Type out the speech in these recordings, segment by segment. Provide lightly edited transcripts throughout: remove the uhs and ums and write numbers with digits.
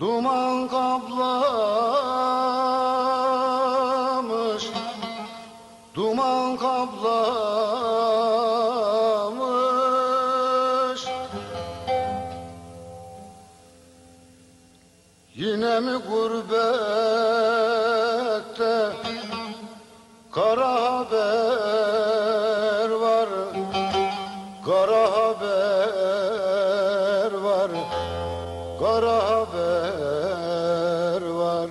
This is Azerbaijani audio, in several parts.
Duman kaplamış, duman kaplamış. Yine mi gurbette kara haber var, kara haber var, kara haber var.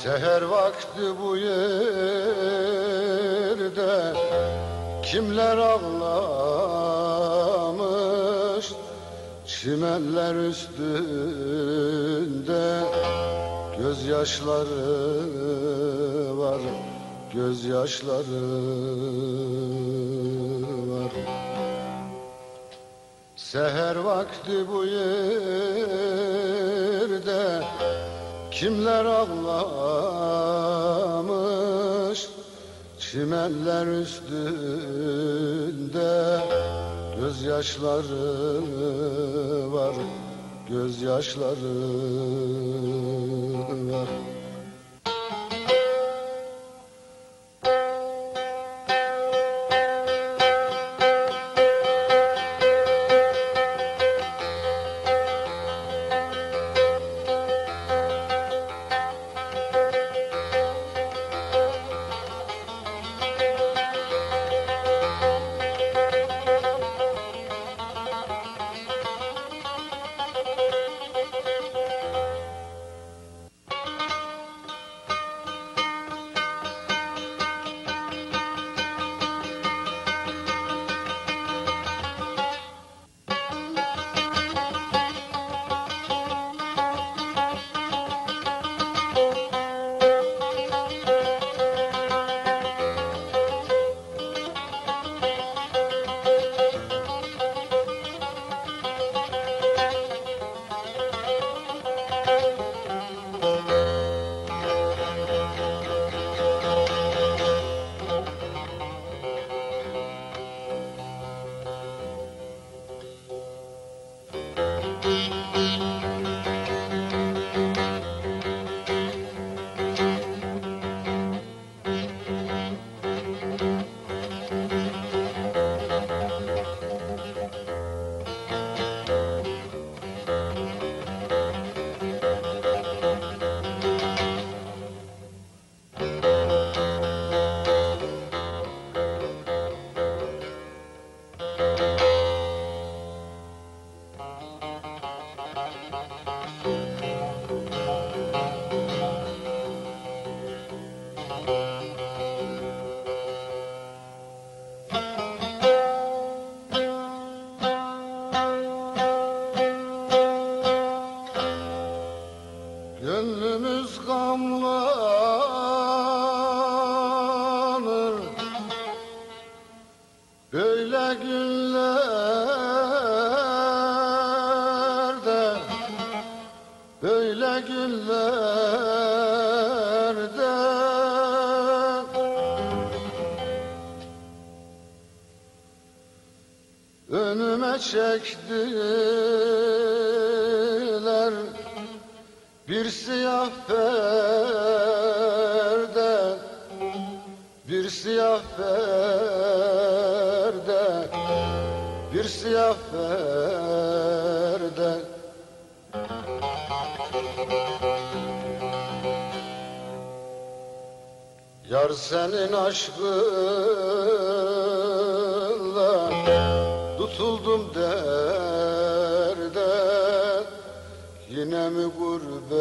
Seher vakti bu yerde kimler ağlamış, çimenler üstünde gözyaşları var, gözyaşları var. Seher vakti bu yerde kimler ağlamış, çimenler üstünde gözyaşları var, gözyaşları var. Gönlümüz gamlanır, böyle günlerde, böyle günlerde. Önüme çektiler bir siyah perde, bir siyah perde, bir siyah perde. Yar senin aşkınla tutuldum derde, yine mi gurbette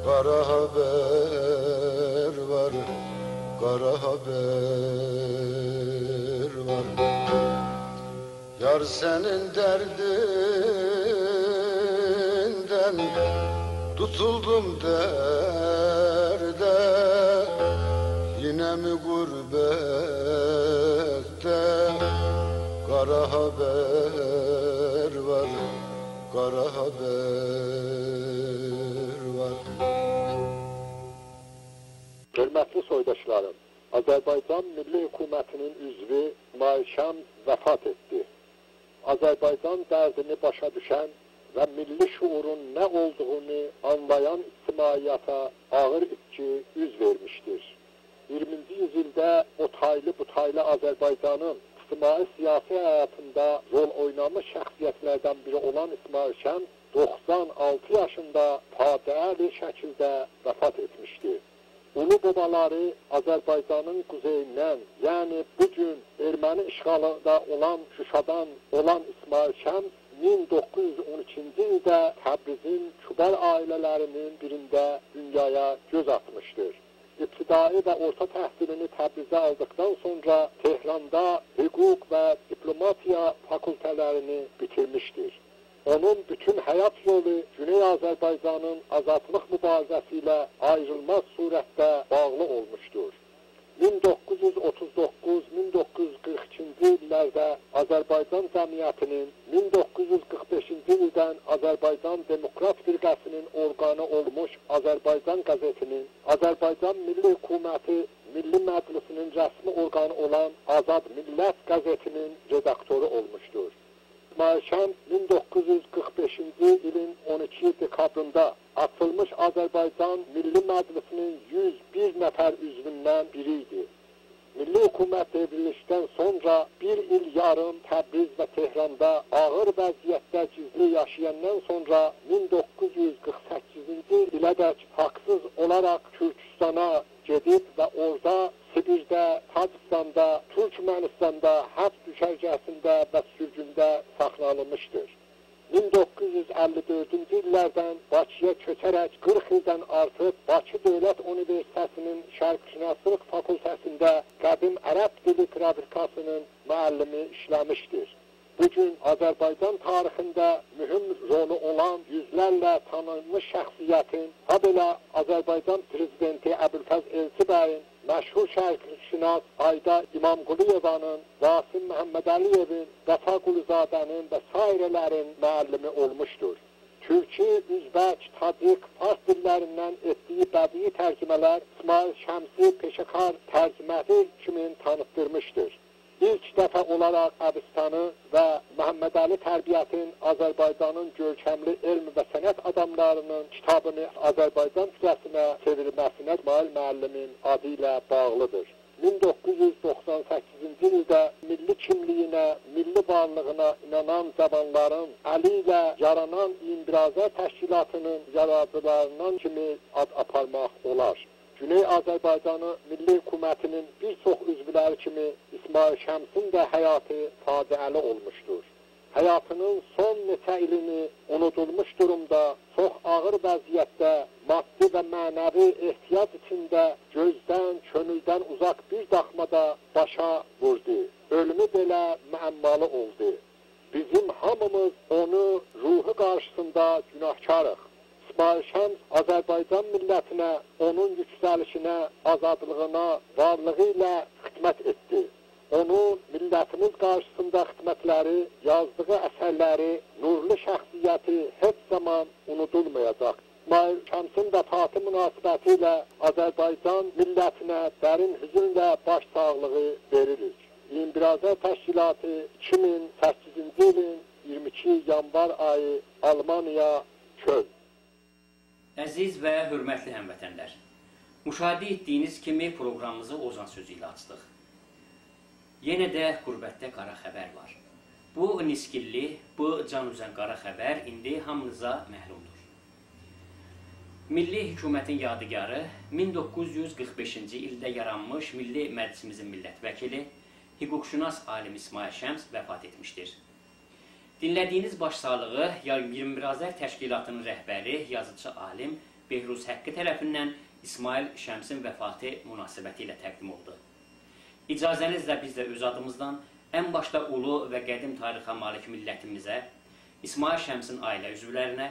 kara haber var, kara haber var. Yar senin derdinden tutuldum derde, yine mi gurbette kara haber var, kara haber var. Hörmətli soydaşlarım, Azərbaycan Milli Hökumətinin üzvü İsmail Şəms vəfat etdi. Azərbaycan dərdini başa düşən və milli şuurun nə olduğunu anlayan ictimaiyyata ağır itki üz vermişdir. 20-ci yüzildə o taylı bu taylı Azərbaycanın ictimai siyasi həyatında rol oynamış şəxsiyyətlərdən biri olan İsmail Şəms 96 yaşında faciəli şəkildə vəfat etmişdi. Ulu babaları Azərbaycanın quzeyindən, yəni bugün erməni işğalında olan Şuşadan olan İsmail Şəms 1912-ci ildə Təbrizin kübar ailələrinin birində dünyaya göz atmışdır. İbtidai və orta təhsilini Təbrizə aldıqdan sonra Tehranda hüquq və diplomatiya fakültələrini bitirmişdir. Onun bütün həyat yolu Güney Azərbaycanın azadlıq mübarizəsi ilə ayrılmaz surətdə bağlı olmuşdur. 1939-1942-ci illərdə Azərbaycan cəmiyyətinin, 1945-ci ildən Azərbaycan Demokrat Firqəsinin orqanı olmuş Azərbaycan qəzetinin, Azərbaycan Milli Hökuməti Milli Məclisinin rəsmi orqanı olan Azad Millət qəzetinin redaktoru olmuşdur. İsmail Şəms 1945-ci ilin 12 dekabrında açılmış Azərbaycan Milli Məclisinin 101 nəfər üzvündən biri idi. Milli hökumət devrilişdən sonra bir il yarım Təbriz və Tehranda ağır vəziyyətdə gizli yaşayandan sonra 1948-ci ilədək haqsız olaraq Türkistana gedib və orada Sibirdə, Tacikistanda, Türkmenistanda həbs düşərgəsində və sürgündə saxlanılmışdır. 1954-cü illərdən Bakıya köçərək 40 ildən artıq Bakı Dövlət Universitetinin Şərqşünaslıq Fakültəsində qədim ərəb dili qrafikasının müəllimi işləmişdir. Bugün Azərbaycan tarixində mühüm rolu olan yüzlərlə tanınmış şəxsiyyətin, ha belə Azərbaycan Prezidenti Əbülfəz Elçibəyin, məşhur şərqşünas Ayda İmamquliyevanın, Rasim Məhəmmədəliyevin, Vəfa Quluzadənin və sairələrin müəllimi olmuşdur. Türki, Üzbək, Tacik, Fars dillərindən etdiyi bədii tərcümələr İsmail Şəmsi peşəkar tərcüməsi kimi tanıtdırmışdır. İlk dəfə olaraq Əbistanı və Məhəmmədəli Tərbiyyətin Azərbaycanın görkəmli elm və sənət adamlarının kitabını Azərbaycan türkçəsinə çevirməsinə İsmail müəllimin adı ilə bağlıdır. 1998-ci ildə milli kimliyinə, milli varlığına inanan cavanların əli ilə yaranan 21 Azər təşkilatının yaradıcılarından kimi ad aparmaq olar. Güney Azərbaycanı Milli Hökumətinin bir çox üzvləri kimi İsmail Şəmsin də həyatı faciəli olmuşdur. Həyatının son neçə ilini unudulmuş durumda, çox ağır vəziyyətdə, maddi və mənəvi ehtiyac içində gözdən, könüldən uzaq bir daxmada başa vurdu. Ölümü belə müəmmalı oldu. Bizim hamımız onu ruhu qarşısında günahkarıq. İsmail Şəms Azərbaycan millətinə, onun yüksəlişinə, azadlığına, varlığı ilə xidmət etdi. Onun millətimiz qarşısında xidmətləri, yazdığı əsərləri, nurlu şəxsiyyəti heç zaman unudulmayacaq. İsmail Şəmsin vəfatı münasibəti ilə Azərbaycan millətinə dərin hüzünlə başsağlığı veririk. 21 Azər Təşkilatı 2008-ci ilin 22 yanvar ayı Almaniya, Köln. Əziz və hörmətli həmvətənlər, müşahidə etdiyiniz kimi proqramımızı Ozan sözü ilə açdıq. Yenə də qürbətdə qara xəbər var. Bu niskilli, bu can üzən qara xəbər indi hamınıza məlumdur. Milli hökumətin yadigarı 1945-ci ildə yaranmış Milli Məclisimizin millət vəkili, hüquqşünas alim İsmail Şəms vəfat etmişdir. Dinlədiyiniz başsağlığı 21 Azər Təşkilatının rəhbəri, yazıcı alim Behruz Həqqi tərəfindən İsmail Şəmsin vəfatı münasibəti ilə təqdim oldu. İcazənizlə biz də öz adımızdan ən başda ulu və qədim tarixə malik millətimizə, İsmail Şəmsin ailə üzvlərinə,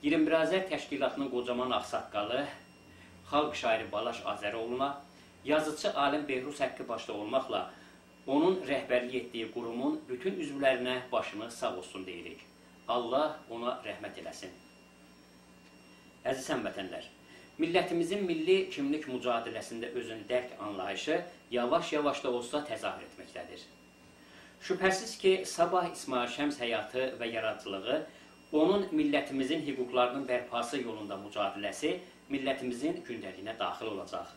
21 Azər Təşkilatının qocaman ağsaqqalı, xalq şairi Balaş Azəroğluna, yazıcı alim Behruz Həqqi başda olmaqla onun rəhbərlik etdiyi qurumun bütün üzvlərinə başını sağ olsun deyirik. Allah ona rəhmət eləsin. Əziz həmvətənlər, millətimizin milli kimlik mücadiləsində özünü dərk anlayışı yavaş-yavaş da olsa təzahür etməkdədir. Şübhəsiz ki, sabah İsmail Şəms həyatı və yaradıcılığı, onun millətimizin hüquqlarının bərpası yolunda mücadiləsi millətimizin gündəliyinə daxil olacaq.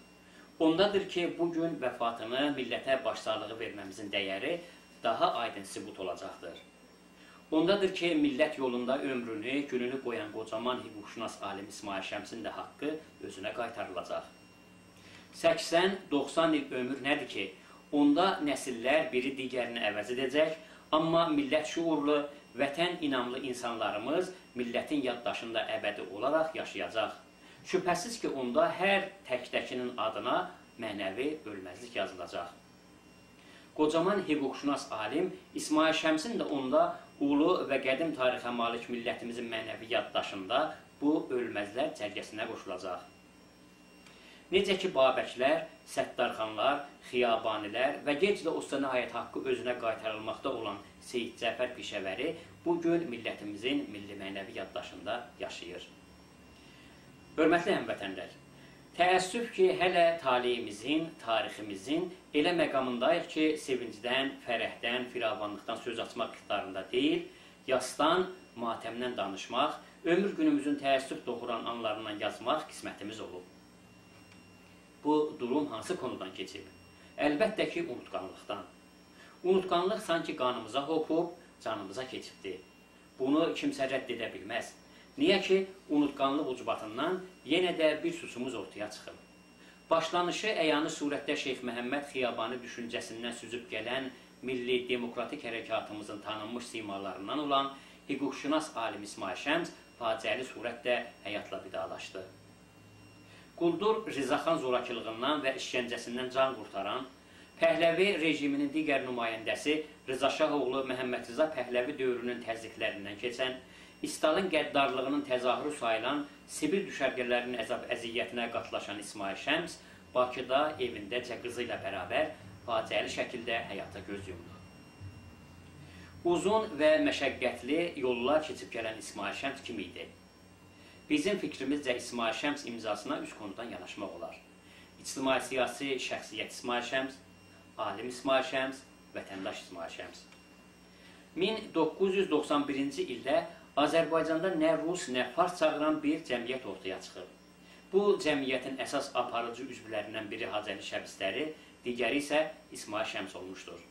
Ondadır ki, bugün vəfatını millətə başsağlığı verməmizin dəyəri daha aydın sübut olacaqdır. Ondadır ki, millət yolunda ömrünü, gününü qoyan qocaman hüquqşünas alim İsmail Şəmsin də haqqı özünə qaytarılacaq. 80-90 il ömür nədir ki, onda nəsillər biri digərini əvəz edəcək, amma millət şuurlu, vətən inamlı insanlarımız millətin yaddaşında əbədi olaraq yaşayacaq. Şübhəsiz ki, onda hər tək-təkinin adına mənəvi ölməzlik yazılacaq. Qocaman hüquqşünas alim İsmail Şəmsin də onda ulu və qədim tarixə malik millətimizin mənəvi yaddaşında bu ölməzlər cərgəsinə qoşulacaq. Necə ki, Babəklər, Səttarxanlar, Xiyabanilər və gec də olsa nəhayət haqqı özünə qaytarılmaqda olan Seyid Cəfər Pişəvəri bu gün millətimizin milli mənəvi yaddaşında yaşayır. Hörmətli həmvətənlər, təəssüf ki, hələ taleyimizin, tariximizin elə məqamındayıq ki, sevincdən, fərəhdən, firavanlıqdan söz açmaq iqtidarında deyil, yasdan, matəmdən danışmaq, ömür günümüzün təəssüf doğuran anlarından yazmaq qismətimiz olub. Bu durum hansı konudan keçib? Əlbəttə ki, unutqanlıqdan. Unutqanlıq sanki qanımıza hopub, canımıza keçibdi. Bunu kimsə rədd edə bilməz. Niyə ki, unutqanlıq ucbatından yenə də bir suçumuz ortaya çıxıb. Başlanışı əyanı surətdə Şeyx Məhəmməd Xiyabani düşüncəsindən süzüb gələn milli demokratik hərəkatımızın tanınmış simalarından olan hüquqşünas alim İsmail Şəms faciəli surətdə həyatla vidalaşdı. Quldur Rızaxan zorakılığından və işgəncəsindən can qurtaran, Pəhləvi rejiminin digər nümayəndəsi Rıza Şahoğlu Məhəmməd Rıza Pəhləvi dövrünün təzyiqlərindən keçən, İstalın qəddarlığının təzahürü sayılan Sibir düşərgələrinin əzab-əziyyətinə qatlaşan İsmail Şəms Bakıda evindəcə qızı ilə bərabər faciəli şəkildə həyata göz yumdu. Uzun və məşəqqətli yollar keçib gələn İsmail Şəms kim idi? Bizim fikrimizcə İsmail Şəms imzasına üç konudan yanaşmaq olar. İctimai-siyasi şəxsiyyət İsmail Şəms, alim İsmail Şəms, vətəndaş İsmail Şəms. 1991-ci ildə Azərbaycanda nə rus, nə fars çağıran bir cəmiyyət ortaya çıxıb. Bu cəmiyyətin əsas aparıcı üzvlərindən biri Hacı Əli Şəbistəri, digəri isə İsmail Şəms olmuşdur.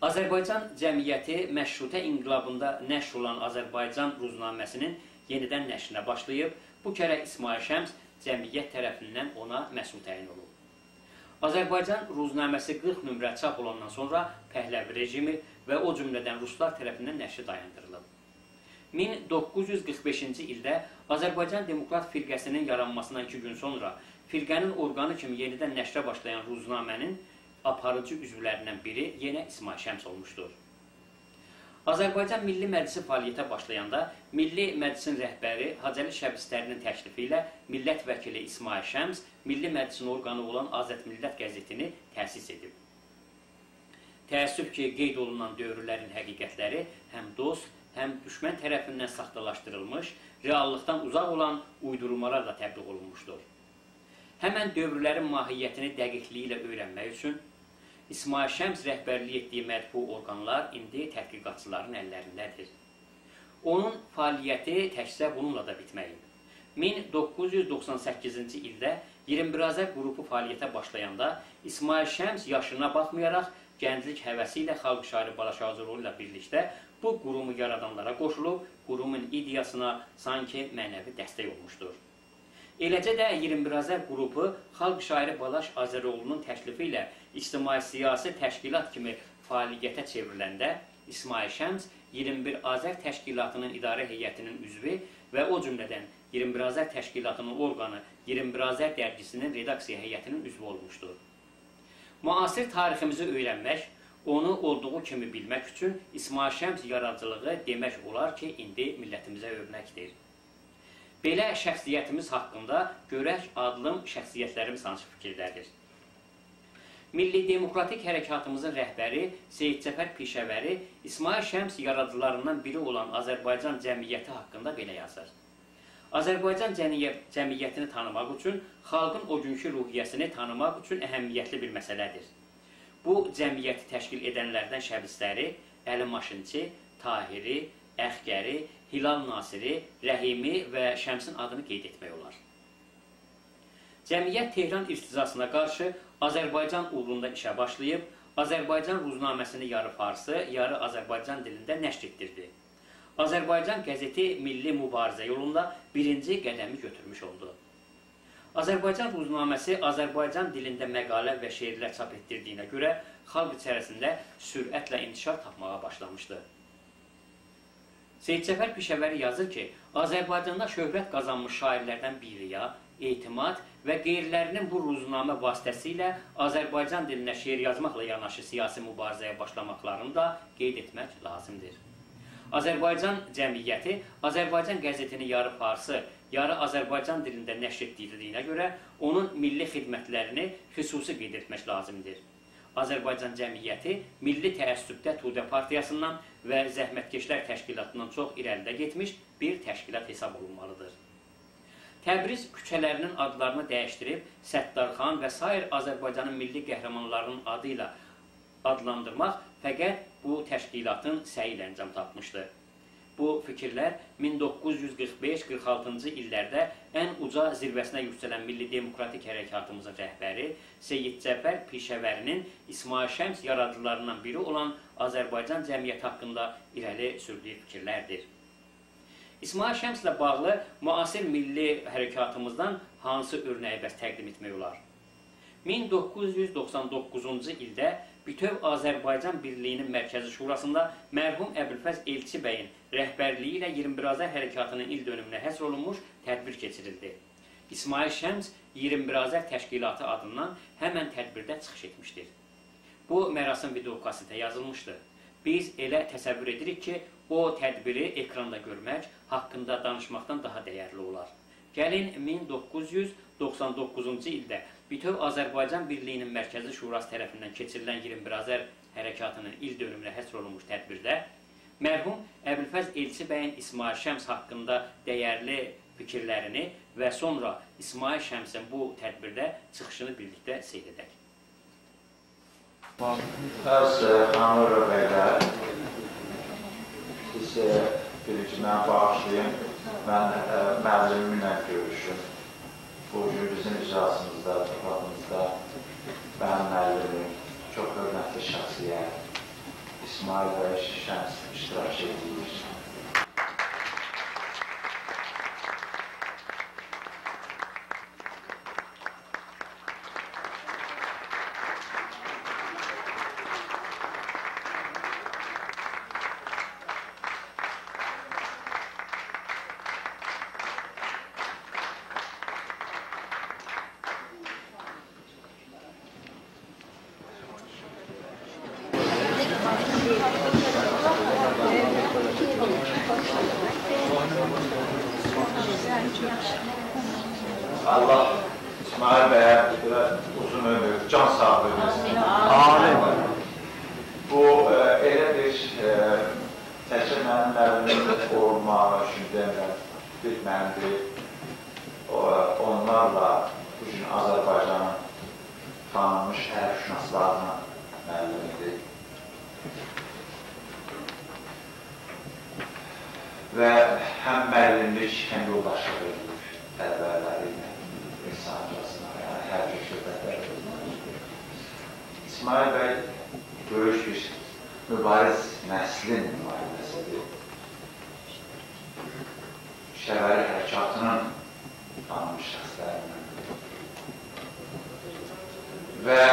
Azərbaycan cəmiyyəti Məşrutə inqilabında nəşr olan Azərbaycan ruznaməsinin yenidən nəşrinə başlayıb, bu kərə İsmail Şəms cəmiyyət tərəfindən ona məsul təyin olub. Azərbaycan ruznaməsi 40 nömrə çap olandan sonra Pəhləvi rejimi və o cümlədən ruslar tərəfindən nəşri dayandırılıb. 1945-ci ildə Azərbaycan Demokrat Firqəsinin yaranmasından 2 gün sonra firqənin orqanı kimi yenidən nəşrə başlayan ruznamənin aparıcı üzvlərindən biri yenə İsmail Şəms olmuşdur. Azərbaycan Milli Məclisi fəaliyyətə başlayanda Milli Məclisin rəhbəri Hacı Əli Şəbistərinin təklifi ilə millət vəkili İsmail Şəms Milli Məclisin orqanı olan Azad Millət qəzetini təsis edib. Təəssüf ki, qeyd olunan dövrlərin həqiqətləri həm dost, həm düşmən tərəfindən saxtalaşdırılmış, reallıqdan uzaq olan uydurmalarla təbliğ olunmuşdur. Həmən dövrlərin mahiyyətini dəqiqliyi ilə öyrənmək üçün İsmail Şəms rəhbərlik etdiyi mətbu orqanlar indi tədqiqatçıların əllərindədir. Onun fəaliyyəti təkcə bununla da bitməyib. 1998-ci ildə 21 Azər qrupu fəaliyyətə başlayanda İsmail Şəms yaşına baxmayaraq gənclik həvəsi ilə xalq şairi Balaş Azəroğlu ilə birlikdə bu qurumu yaradanlara qoşulub, qurumun ideyasına sanki mənəvi dəstək olmuşdur. Eləcə də 21 Azər qrupu xalq şairi Balaş Azəroğlunun təklifi ilə ictimai-siyasi təşkilat kimi fəaliyyətə çevriləndə İsmail Şəms 21 Azər təşkilatının idarə heyətinin üzvü və o cümlədən 21 Azər təşkilatının orqanı 21 Azər dərgisinin redaksiya heyətinin üzvü olmuşdur. Müasir tariximizi öyrənmək, onu olduğu kimi bilmək üçün İsmail Şəms yaradıcılığı demək olar ki, indi millətimizə örnəkdir. Belə şəxsiyyətimiz haqqında görək adlım şəxsiyyətlərimiz hansı fikirdədir. Milli Demokratik Hərəkatımızın rəhbəri Seyid Cəfər Pişəvəri İsmail Şəms yaradıcılarından biri olan Azərbaycan cəmiyyəti haqqında belə yazır. Azərbaycan cəmiyyətini tanımaq üçün, xalqın o günkü ruhiyyəsini tanımaq üçün əhəmiyyətli bir məsələdir. Bu cəmiyyəti təşkil edənlərdən Şəbistəri, Əli Maşınçı, Tahiri, Əxgəri, Hilal Nasiri, Rəhimi və Şəmsin adını qeyd etmək olar. Cəmiyyət Tehran irticasına qarşı Azərbaycan uğrunda işə başlayıb, Azərbaycan ruznaməsini yarı farsı, yarı Azərbaycan dilində nəşr etdirdi. Azərbaycan qəzeti milli mübarizə yolunda birinci qədəmi götürmüş oldu. Azərbaycan ruznaməsi Azərbaycan dilində məqalə və şeirlər çap etdirdiyinə görə xalq içərisində sürətlə intişar tapmağa başlamışdı. Seyid Cəfər Pişəvəri yazır ki, Azərbaycanda şöhrət qazanmış şairlərdən Biriya, Etimad və qeyrilərinin bu ruznamə vasitəsilə Azərbaycan dilinə şeir yazmaqla yanaşı siyasi mübarizəyə başlamaqlarını da qeyd etmək lazımdır. Azərbaycan cəmiyyəti Azərbaycan qəzetini yarı farsı, yarı Azərbaycan dilində nəşr etdirdiyinə görə onun milli xidmətlərini xüsusi qeyd etmək lazımdır. Azərbaycan cəmiyyəti milli təəssübdə Tudə Partiyasından və Zəhmətkeşlər Təşkilatından çox irəlidə getmiş bir təşkilat hesab olunmalıdır. Təbriz küçələrinin adlarını dəyişdirib Səttarxan və sair Azərbaycanın milli qəhrəmanlarının adı ilə adlandırmaq fəqət bu təşkilatın səyi ilə əncam tapmışdı. Bu fikirlər 1945-46-cı illərdə ən uca zirvəsinə yüksələn milli demokratik hərəkatımızın rəhbəri Seyid Cəfər Pişəvərinin İsmail Şəms yaradıcılarından biri olan Azərbaycan cəmiyyəti haqqında irəli sürdüyü fikirlərdir. İsmail Şəmslə bağlı müasir milli hərəkatımızdan hansı örnəyi bəs təqdim etmək olar? 1999-cu ildə Bütöv Azərbaycan Birliyinin Mərkəzi Şurasında mərhum Əbülfəz Elçi bəyin rəhbərliyi ilə 21 Azər hərəkatının il dönümünə həsr olunmuş tədbir keçirildi. İsmail Şəms 21 Azər təşkilatı adından həmən tədbirdə çıxış etmişdir. Bu mərasim videokasetə yazılmışdı. Biz elə təsəvvür edirik ki, o tədbiri ekranda görmək, haqqında danışmaqdan daha dəyərli olar. Gəlin 1999-cu ildə Bütöv Azərbaycan Birliyinin Mərkəzi Şurası tərəfindən keçirilən 21 Azər hərəkatının il dönümünə həsr olunmuş tədbirdə mərhum Əbülfəz Elçi bəyin İsmail Şəms haqqında dəyərli fikirlərini və sonra İsmail Şəmsin bu tədbirdə çıxışını birlikdə seyr edək. Əziz xanımlar və bəylər, siz birinci mən bağışlayın, mən müəllimimlə görüşüm. Bugün bizim iclasımızda, toplanımızda mənim müəllimim, çox hörmətli şəxsiyyət İsmail bəy Şəms iştirak edir. Allah İsmail bəyə uzun ömür, can sağlığı versin. Amin. Bu elə bir təkcə mənim müəllimim olmağı üçün demirəm, bir məndir. Onlarla bugün Azərbaycanın tanınmış ərəbşünaslarının müəllimidir. Və həm müəllimlik, həm yoldaşlıq edilir tələbələri ilə, insancasına, yəni hər cür söhbətlər edilir. İsmail bəy böyük bir mübariz nəslin nümayəndəsidir. Şəvəri hərəkatının tanınmış şəxslərindəndir. Və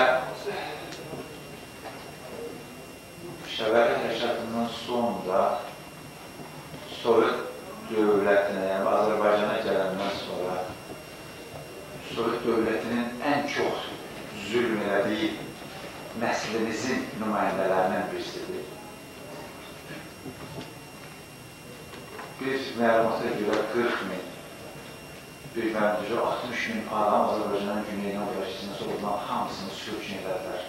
Şəvəri hərəkatından sonra Sovet dövlətinə, yəni Azərbaycana gələndən sonra Sovet dövlətinin ən çox zülm elədiyi nəslimizin nümayəndələrindən birisidir. Bir məlumata görə 40 min, bir məlumata görə 60 min adam Azərbaycanın güneyinə uğraşısından sonra onların hamısını sürgün edədilər.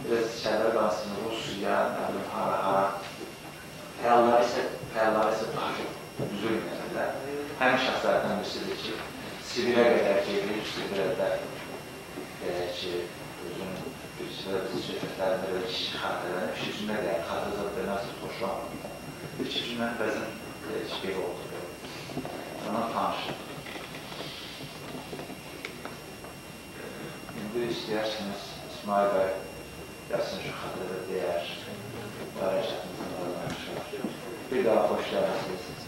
Elə Şəvəri qansını Rusiya, nə bilim, hara-hara. Fəalları isə daha çox zülm edədilər. Həmin şəxslərdən Sibirə qədər gedir, Sibirə də belə ki, özüm bir söhbətlərində belə kişi xatirələnir, bir cümlə deyər, xatirə deməz, xoşlanmır. Bir iki cümləni bəzən belə ki, belə oldu. Ondan tanışdım. İndi istəyirsiniz, İsmail bəy gəlsin şu xatirədə deyər, hərəkətimizin danışır. Bir daha xoş gəlmisiniz.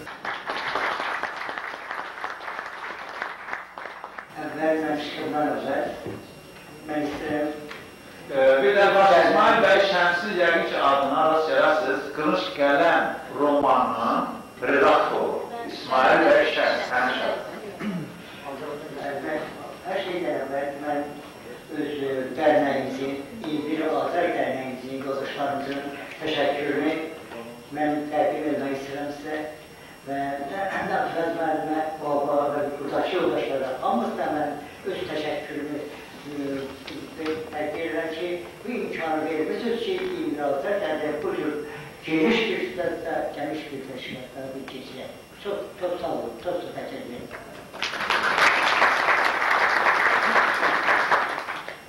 Əvvəl mən çıxımdan əvvəl, mən istəyirəm. Bir də bax, İsmail bəy Şəmsin yəqin ki, adına rast gələrsiz, Qılınc Qələm romanının redaktoru İsmail bəy Şəms, həmin şəxs. Əvvəl, hər şeydən əvvəl mən öz dərnəyimizin, 21 Azər dərnəyimizin, yoldaşlarımızın təşəkkürünü mən təqdim etmək istəyirəm sizə və Nəqfəz müəllimə, baba və buradakı yoldaşlara hamısına mən öz təşəkkürümü təqdim edirəm ki, bu imkanı vermişsiniz ki, 21 Azər dərnəyi bu cür geniş bir sürətdə, geniş bir təşkilatda bir keçirək. Çox, çox sağ olun, çox çox təşəkkür edirəm.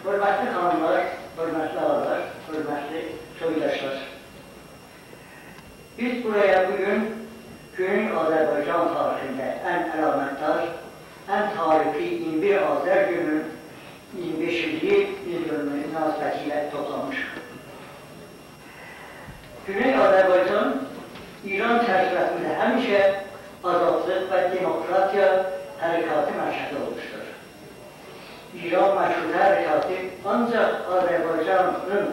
Hörmətli xanımlar, hörmətli ağalar, hörmətli soydaşlar. Biz buraya bugün Güney Azərbaycan tarixində ən əlamətdar, ən tarixi 21 Azər günün 25-ci il dönümü münasibətilə toplanmışıq. Güney Azərbaycan İran çərçivəsində həmişə azadlıq və demokratiya hərəkatı mərkəzi olmuşdur. İran məşrutə hərəkatı ancaq Azərbaycanın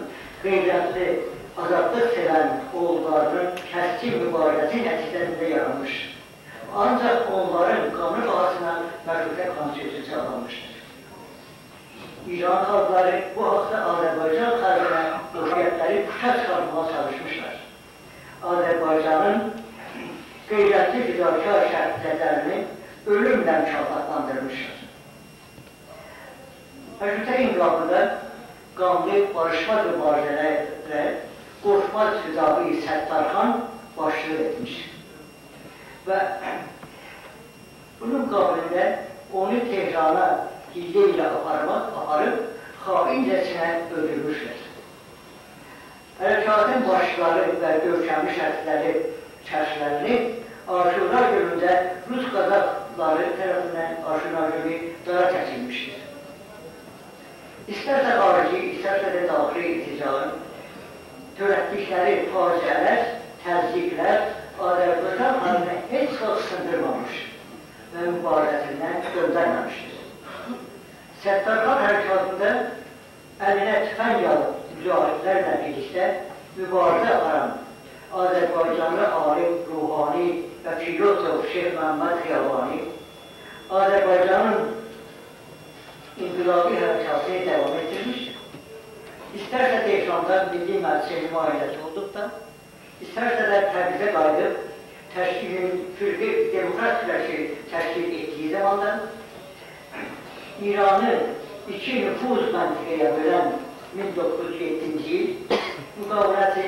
qeyrətli, azadlıq sevən oğullarının kəskin mübarizəsi nəticəsində yaranmış. Ancaq onların qanı bahasına məşrutə konstitusiyası alınmışdır. İran xalqları bu haqda Azərbaycan xalqına qoşiyyətləri puça çıxartmağa çalışmışlar. Azərbaycanın qeyrətli fidakar şəxsiyyətlərini ölümlə mükafatlandırmışlar. Məşrutə inqilabında qanlı barışmaz mübarizələrlə qorxmaz Fidavi Səttarxan başlıq etmiş. Və bunun qabilində onu Tehrana hillə ilə aparıb xaincəsinə öldürmüşlər. Hərəkatın başçıları və görkəmli şəxslərini Aşura günündə Rus qazaqları tərəfindən Aşura günü dara kəsilmişdir. İstərsə xarici, istərsə də daxili iqtidarın törətdikləri faciələr, təzyiqlər Azərbaycan xalqını heç vaxt sındırmamış və mübarizəsindən döndərməmişdir. Səttarxan hərəkatında əlinə tüfəng alıb mücahidlərlə birlikdə mübarizə aparan Azərbaycanlı alim, ruhani və filosof Şeyx Məhəmməd Xiyabani Azərbaycanın inqilabi hərəkatını davam etdirmişdir. İstərsə Tehranda Milli Məclisin nümayəndəsi olduqda, istərsə də Təbrizə qayıdıb Fırqə Demokrat Firqəsi təşkil etdiyi zamanda İranı iki nüfuz məntiqəyə bölən 1907-ci il müqaviləsi,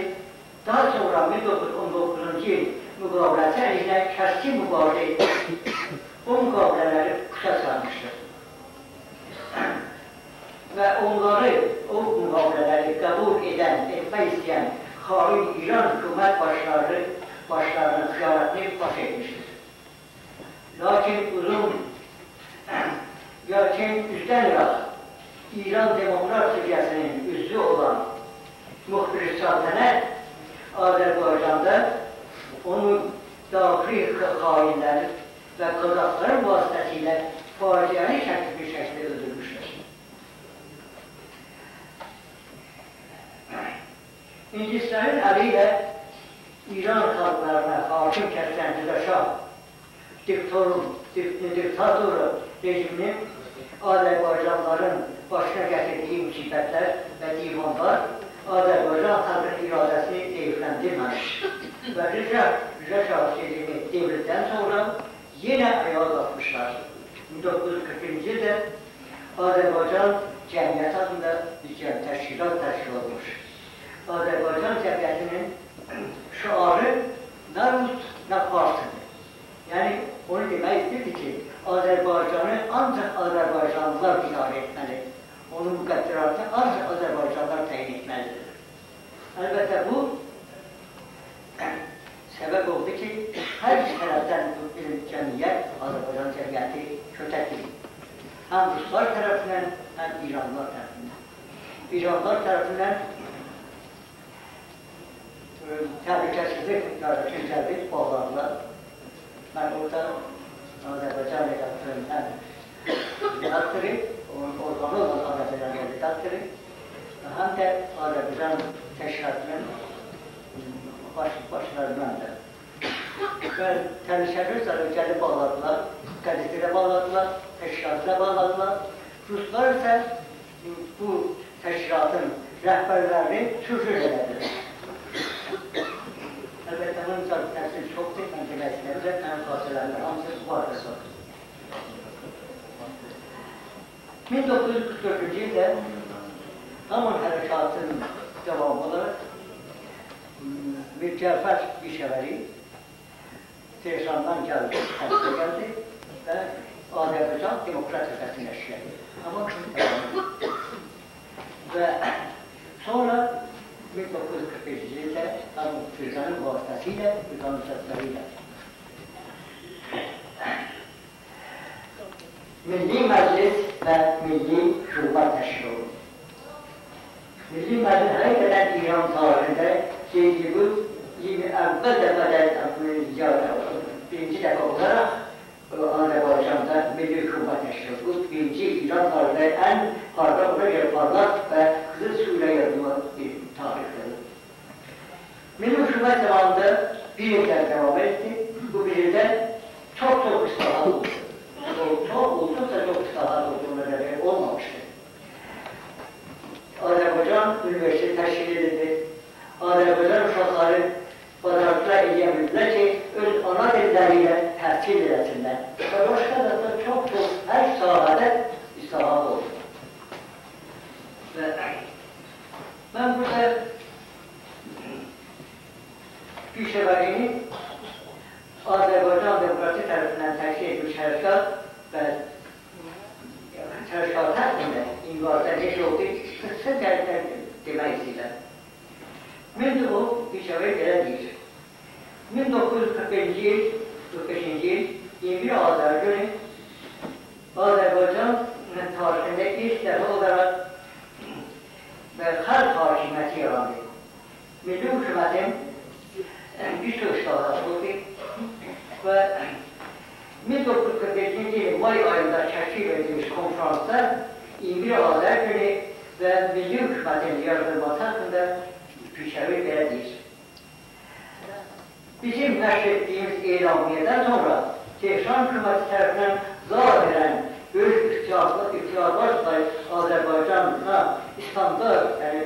daha sonra 1919-cu il müqaviləsi əleyhinə kəskin mübarizə etmiş, o müqavilələri puça çıxarmışdır. Və onları, o müqavilələri qəbul edən, etmək istəyən xain İran hökumət başlarının xəyanətini baş etmişdir. Lakin üzdən İraq İran Demokrat Firqəsinin üzvü olan Müxbir Saltənət Azərbaycanda onun daxili xainləri və qazaqların vasitəsilə faciəli bir şəkildə öldürmüşlər. İngilislərin əli ilə İran xalqlarına hakim kəsilən Rıza Şah diktatoru rejiminin Azərbaycanlıların başına gətirdiyi müsibətlər və divanlar Azərbaycan xalqının iradəsini zəifləndirməmiş və Rıza Şah rejimi devrildikdən sonra yenə ayağa qalxmışlar. 1941-ci ildə Azərbaycan Cəmiyyəti adında bir təşkilat təşkil olmuş. Azərbaycan Cəmiyyətinin şüarı nə Rus, nə Farsıdır. Yəni, onu demək istəyirdi ki, Azərbaycanı ancaq İranlılar tərəfindən. İranlılar tərəfindən təhlükəsizlik gəldi, bağladılar. Mən orada Azərbaycan redaktöründən redaktoru, onun orqanı olan Azərbaycan redaktoru, həm də Azərbaycan təşkilatının başlarından da. Və təhlükəsizlik gəlib bağladılar, qəzetə bağladılar, təşkilatı bağladılar. Ruslar isə bu təşkilatın rəhbərlərini sürgün elədilər. Əlbəttə, bunun təsiri çoxdur, mən demək istəmirəm, mənim xatirələrimdə hamısı vardır. 1944-cü ildə Haman hərəkatının devamı olaraq Mir Cəfər Pişəvəri Tehrandan gəldi, Təbrizə gəldi və Azərbaycan Demokrat Hərəkatını təşkil etdi. Amma və sonra 1945-ci ildə Haman Firqanın vasitəsilə, Firqanın səsləri ilə Milli Məclis və Milli Şura təşkil olundu. Milli Məclis həqiqətən İran tarixində ki, bu əvvəl dəfədə, birinci dəfə olaraq Azərbaycanda Milli Şura təşkil olundu. Bu, birinci İran tarixində ən parlaq, ona görə parlaq və qızıl suyla yazılan bir tarixdir. Milli Şura zamanında bir ildən devam etdi. Bu bir ildə çox-çox islahat oldu. Çox olduqca çox islahat olduğuna görə olmamışdı. Azərbaycan Üniversitesi təşkil edildi. Azərbaycan uşaqları bacarıqlar eləyə bildilər ki, öz ana dilləri ilə təhsil eləsinlər. Və başqa da çox-çox hər sahədə islahat oldu. Və mən burada Pişəvərinin Azərbaycan Demokratik tərəfindən təşkil edilmiş hərəkat və hərəkat haqqında inqazda necə oldu, qısa tərəfdən demək istəyirəm. O Pişəvəri belə deyir. 1945-ci il 21 Azər günü Azərbaycan tarixində ilk dəfə olaraq və xalq hakimiyyəti yarandı. Milli hökumətin bir çox islahatı oldu və 1945-ci il may ayında təşkil edilmiş konferansda 21 Azər günü və milli hökumətin yaradılması haqqında Pişəvəri belə deyir. Bizim nəşr etdiyimiz elamiyyədən sonra Tehran hökuməti tərəfindən zahirən böyük ixtiyarlar sahib Azərbaycana standart, yəni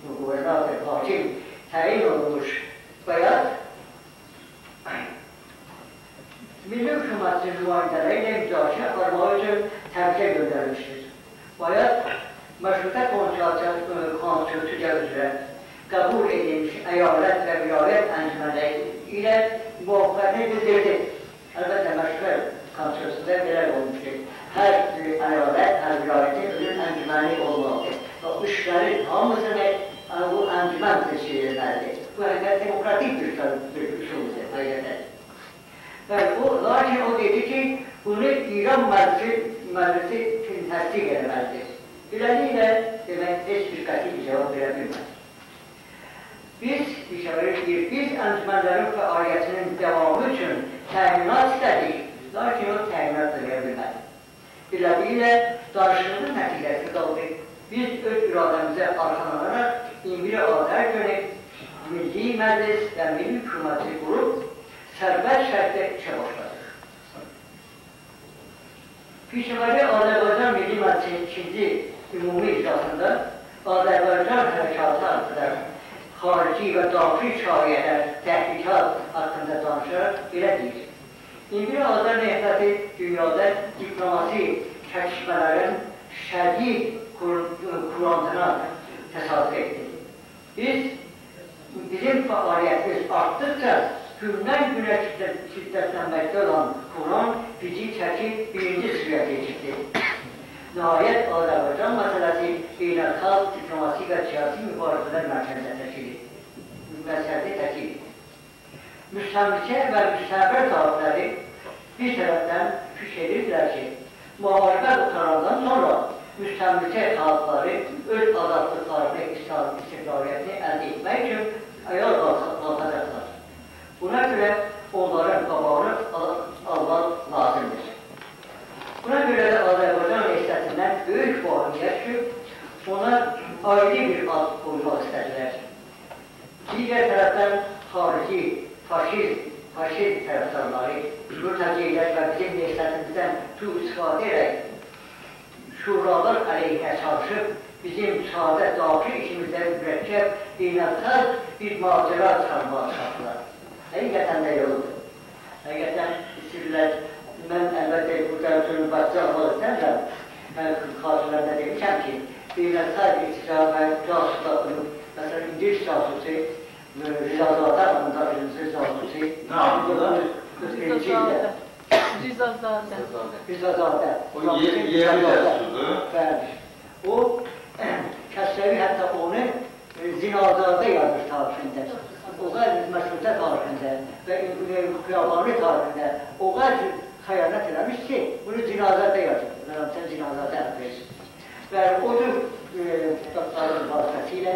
qubernator, hakim təyin olunmuş Bayat Milli hökumətin nümayəndələri ilə müzakirə aparmaq üçün Təbrizə göndərilmişdir. Bayat məşrutə konstitusiya üzrə qəbul edilmiş əyalət və vilayət əncümənləri ilə müvafiqətini bildirdi. Əlbəttə, məşrutə konstitusiyasında belə olmuşdur. Hər əyalət, hər vilayətin özünün əncüməni olmalıdır. Və bu işlərin hamısını bu əncümən təşkil etməlidir. Bu həqiqət demokratik bir üsuldur, həqiqətən. Və o, lakin o dedi ki, bunu İran məclisi təsdiq etməlidir. Beləliklə, demək, heç bir qəti bir cavab verə bilməz. Biz, Pişəvəri deyir, biz əncümənlərin fəaliyyətinin devamı üçün təminat istədik, lakin o təminat da verə bilmədi. Beləliklə, danışığının nəticəsi qaldı. Biz öz iradəmizə arxalanaraq 21 Azər günü Milli Məclis və Milli Hökuməti qurub sərbəst şərtdə işə başladıq. Pişəvəri Azərbaycan Milli Məclisinin ikinci ümumi iclasında Azərbaycan hərəkatı haqqında xarici və daxili şayələr, təhqiqat haqqında danışaraq belə deyir. 21 Azər nəhzəti dünyada diplomasi çəkişmələrin şədid kurantına təsadüf etdi. Bizim fəaliyyətimiz artdıqca gündən günə şiddətlənməkdə olan Quran bizi çəkib birinci sıraya keçirdi. Nəhayət, Azərbaycan məsələsi beynəlxalq diplomasi və siyasi mübarizələr mərkəzində təşkil etdi. Müstəmlikə və müstəbər tarifləri bir tərəfdən fikir edirdilər ki, müharibə qurtarandan sonra müstəmləkə xalqları öz azadlıqlarını, istiqlaliyyətini əldə etmək üçün ayağa qalxacaqlar. Buna görə onların qabağını almaq lazımdır. Buna görə də Azərbaycan nəhzətindən böyük vahimiyyət ki, ona ayrı bir ad qoymaq istədilər. Digər tərəfdən xarici, faşizm tərəfdarları, mürtəcilər və bizim nəhzətimizdən sui-istifadə edərək şuralar əleyhinə çalışıb, bizim sadə daxil işimizdə mürəkkəb, beynəlxalq bir macəra çıxarmağa çalışdılar. Həqiqətən də yoludur. Həqiqətən istəyirlər, mən əlbəttə burada sözün başçı almaq istəmirəm. Mən xatirəmdə demişəm ki, beynəlxalq icra və casuslar, məsələn, İngilis casusu, Rizazadə adında İngilis casusu, Nə adında? 41-ci ildə. Rizazadə. Rizazadə. O yerli casusudur. Bəli. O, Kəsrəvi hətta onu Zinazadə yazmış tarixində. O qədər məşrutə tarixində və Xiyabani tarixində o qədər xəyanət eləmiş ki, bunu Zinazadə yazıb. Sən Zinazadə adlayır. Və o cür kitabların vasitəsilə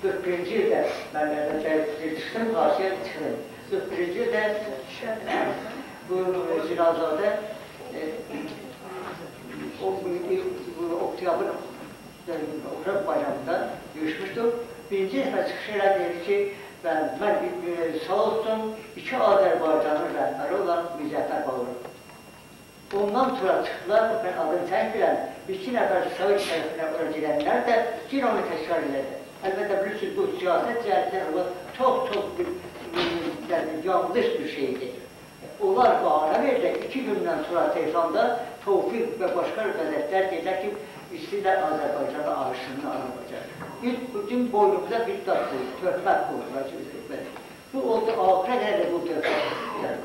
41-ci ildə mən çıxdım, qarşıya çıxdım. 41-ci ildə bu Zinazadə oktyabr bayramında görüşmüşdüm. Birinci dəfə çıxış elə dedi ki, mən sağ olsun iki Azərbaycanın rəhbəri olan Müzəffər Bağırov. Ondan sonra çıxdılar, mən adını çəkmirəm, iki nəfər Sovet tərəfindən ora gedənlər də yenə onu təkrar elədi. Əlbəttə bilirsiniz, bu siyasət cəhətdən çox-çox yanlış bir şeydir. Onlar bahane verdilər, 2 gündən sonra Tehranda Tofiq və başqa qəzetlər dedilər ki, istəyirlər Azərbaycanı arışını alacaq. Biz bütün boynumuza bir daş qoyduq, töhmət qoydular. Bu oldu, axıra qədər də bu töhmət.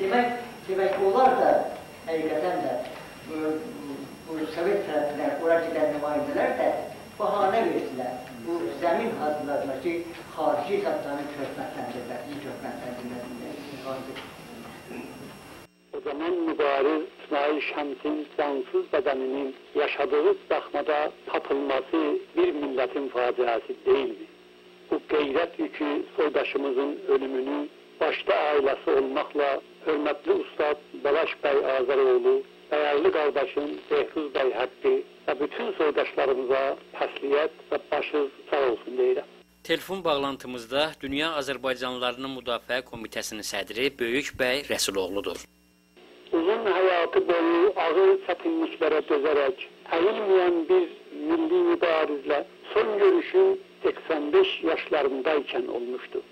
Demək, onlar da həqiqətən də bu Sovet tərəfindən ora gedən nümayəndələr də bahane verdilər. Bu zəmin hazırladılar ki, xarici zatlarını töhmətləndirlər, iyi töhmətləndirlər. O zaman mübariz İsmail Şəmsin cansız bedeninin yaşadığı daxmada tapılması bir milletin faciası değildi. Bu qeyrət yükü soydaşımızın ölümünü başta ailesi olmakla hörmətli Ustad Balaş bəy Azəroğlu, dəyərli qardaşım Behruz bəy Haqqi və bütün soydaşlarımıza təsliyyət və başınız sağ olsun deyirəm. Telefon bağlantımızda Dünya Azərbaycanlılarının Müdafiə Komitəsinin sədri Böyük bəy Rəsuloğludur. Uzun həyatı boyu ağır çətinliklərə dözərək əyilməyən bir milli mübarizlə son görüşü 85 yaşlarındaykən olmuşdu.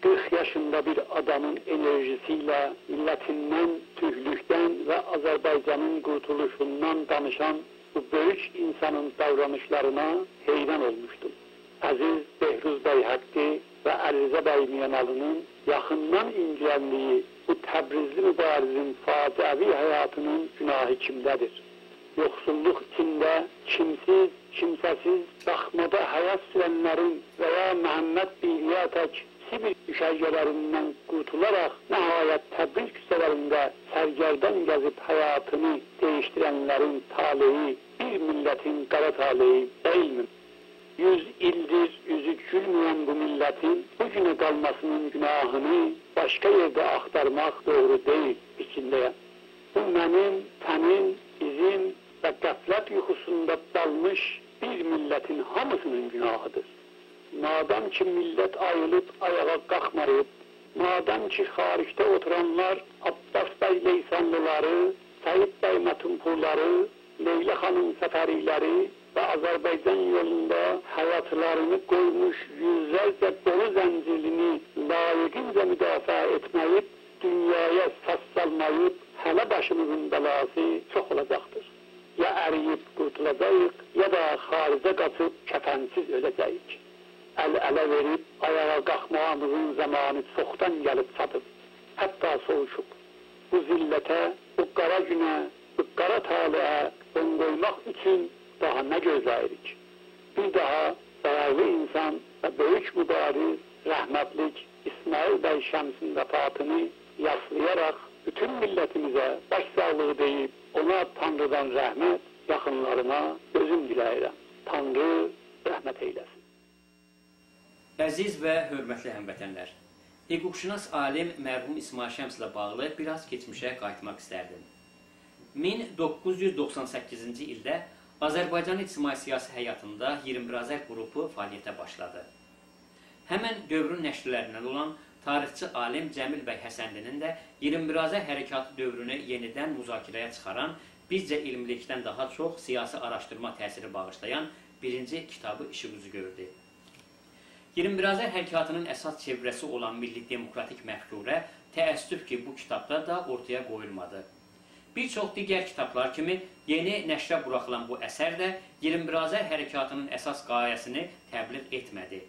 40 yaşında bir adamın enerjisiyle millətindən, türklükdən və Azərbaycanın qurtuluşundan danışan bu böyük insanın davranışlarına heyran olmuşdum. Əziz Behruz bəy Haqqi və Əlirza bəy Miyanalının yaxından incəldiyi bu Təbrizli mübarizin faciəvi həyatının günahı kimdədir? Yoxsulluq içində kimsiz, kimsəsiz, daxmada həyat sürənlərin və ya Məhəmməd Biliyə tək Sibir düşərgələrindən qurtularaq nəhayət Təbriz küçələrində sərgərdan gəzib həyatını değiştirənlərin taleyi bir millətin qara taleyi deyilmi? 100 ildir yüzü gülməyən bu millətin bugünə qalmasının günahını başqa yerdə axtarmaq doğru deyil fikrindəyəm. Bu mənim, sənin, bizim və qəflət yuxusunda dalmış bir millətin hamısının günahıdır. Madam ki millət ayılıb ayağa qalxmayıb, madam ki xaricdə oturanlar Abbas bəy Leysanlıları, Səid bəy Mətunpurları, Leyla xanım Səfəriləri və Azərbaycan yolunda həyatlarını qoymuş yüzlərcə dolu zəncirlini layiqincə müdafiə etməyib, dünyaya səs salmayıb, hələ başımızın bəlası çox olacaqdır. Ya əriyib qurtulacağıq, ya da xaricə qaçıb kəfənsiz öləcəyik. Əl-ələ verib ayağa qalxmağımızın zamanı çoxdan gəlib çatıb, hətta soğuşub. Bu zillətə, bu qara günə, bu qara taleə son qoymaq üçün daha nə gözləyirik? Bir daha dəyərli insan və böyük mübariz, rəhmətlik İsmail bəy Şəmsin vəfatını yaslayaraq bütün millətimizə başsağlığı deyib, ona Tanrıdan rəhmət, yaxınlarına dözüm diləyirəm. Tanrı rəhmət eyləsin. Əziz və hörmətli həmvətənlər, hüquqşünas alim mərhum İsmail Şəmslə bağlı biraz keçmişə qayıtmaq istərdim. 1998-ci ildə Azərbaycan ictimai siyasi həyatında 21 Azər qrupu fəaliyyətə başladı. Həmən dövrün nəşrlərindən olan tarixçi alim Cəmil bəy Həsənlinin də 21 Azər hərəkatı dövrünü yenidən müzakirəyə çıxaran, bizcə elmlikdən daha çox siyasi araşdırma təsiri bağışlayan birinci kitabı işıq üzü gördü. 21 Azər hərəkatının əsas çevrəsi olan milli demokratik məfkurə təəssüf ki, bu kitabda da ortaya qoyulmadı. Bir çox digər kitablar kimi yeni nəşrə buraxılan bu əsər də 21 Azər hərəkatının əsas qayəsini təbliğ etmədi.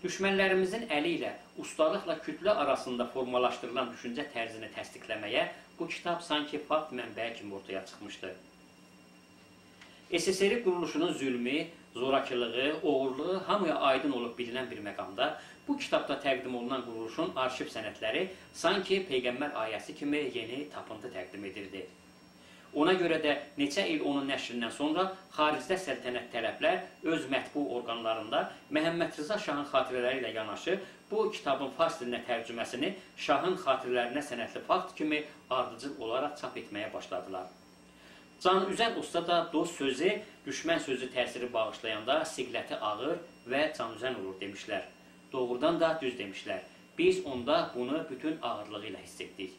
Düşmənlərimizin əli ilə ustalıqla kütlə arasında formalaşdırılan düşüncə tərzini təsdiqləməyə bu kitab sanki fakt mənbəyi kimi ortaya çıxmışdı. SSR quruluşunun zülmü, zorakılığı, oğurluğu hamıya aydın olub bilinən bir məqamda bu kitabda təqdim olunan quruluşun arxiv sənədləri sanki Peyğəmbər ayəsi kimi yeni tapıntı təqdim edirdi. Ona görə də neçə il onun nəşrindən sonra xaricdə səltənət tələblər öz mətbu orqanlarında Məhəmməd Rıza Şahın xatirələri ilə yanaşı bu kitabın fars dilinə tərcüməsini Şahın xatirələrinə sənədli fakt kimi ardıcıl olaraq çap etməyə başladılar. Can üzən usta da dost sözü, düşmən sözü təsiri bağışlayanda siqləti ağır və can üzən olur demişlər. Doğrudan da düz demişlər. Biz onda bunu bütün ağırlığı ilə hiss etdik.